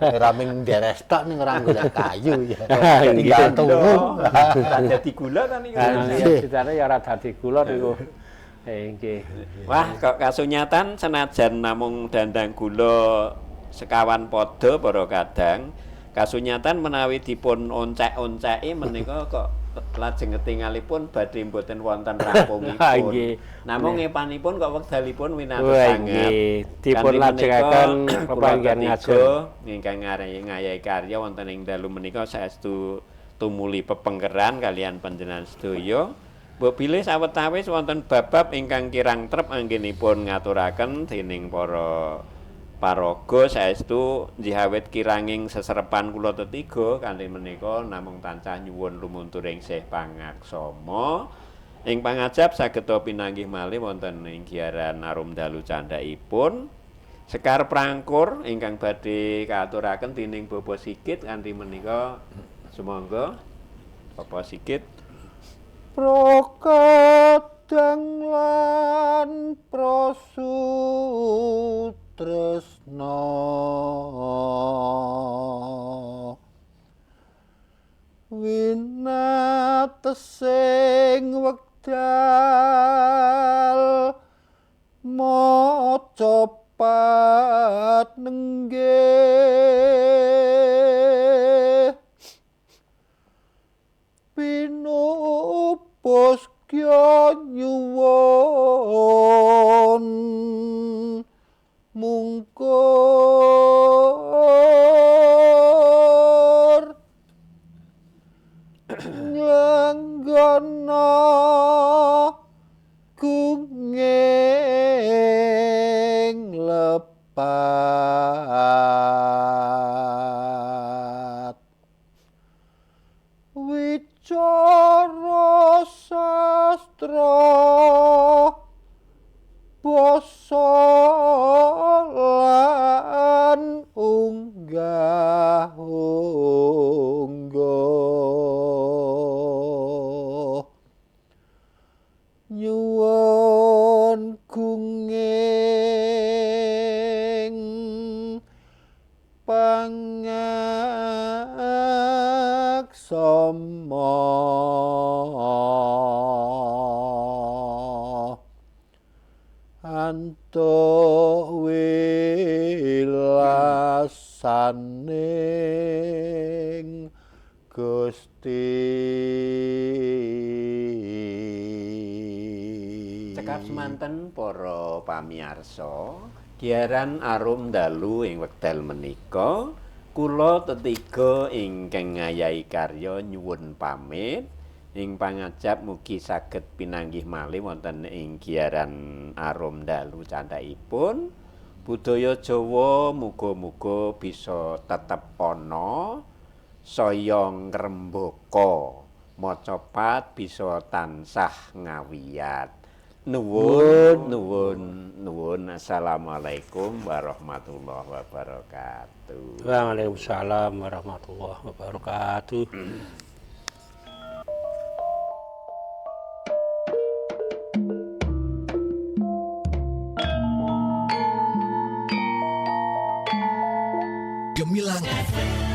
Ora ming deres tok ning ora golek kayu ya. Tinggal turu.
Ora dadi gula ta niku.
Sitane ya ora dadi gula niku. Nggih.
Wah, kok kasunyatan senajan namung dandang gula sekawan padha para kadang. Kasunyatan menawi dipun oncek-onceki menika kok lajeng ketingalipun badhe mboten wonten rampungipun. Namung ngepanipun kok wekdalipun winates sanget.
Nggih, dipun lajengaken pepanggihan ngajeng
ingkang ngayahi karya wonten ing dalu menika saestu tumuli pepengkeran kalian panjenengan sedaya. Mbok bilih sawetawis wonten bab-bab ingkang kirang trep anggenipun ngaturaken dening para paraga saestu njihawit kiranging seserepan kula tetiga kanthi menika namung tansah nyuwun lumunturing sih pangaksama. Ing pangajap saged pinanggih malih wonten ing giaran Arum Dalu candhakipun Sekar Prangkur ingkang badhe kaaturaken dening Bapak Sigit kanthi menika sumangga Bapak Sigit.
Prokadang lan prasutresna winatesing wekdal maca pat nenggih pinupus kya nyuwun mungkur nglenggana gunging lepat wicara sastra basa lan unggah ungguh nyuwun gunging pangaksama antuk wilasaning Gusti.
Cekap semanten para pamiyarsa, giaran Arum Dalu ing wekdal menika kula tetiga ingkang ngayahi karya nyuwun pamit. Ing pangajap mugi saged pinanggih malih wonten ing giaran Arum Dalu candhakipun. Budaya Jawa muga-muga bisa tetep ana, saya ngrembaka, macapat bisa tansah ngawiyat. Nuwun, nuwun, nuwun. Assalamualaikum warahmatullahi wabarakatuh.
Waalaikumsalam warahmatullahi wabarakatuh.
Gemilang FM.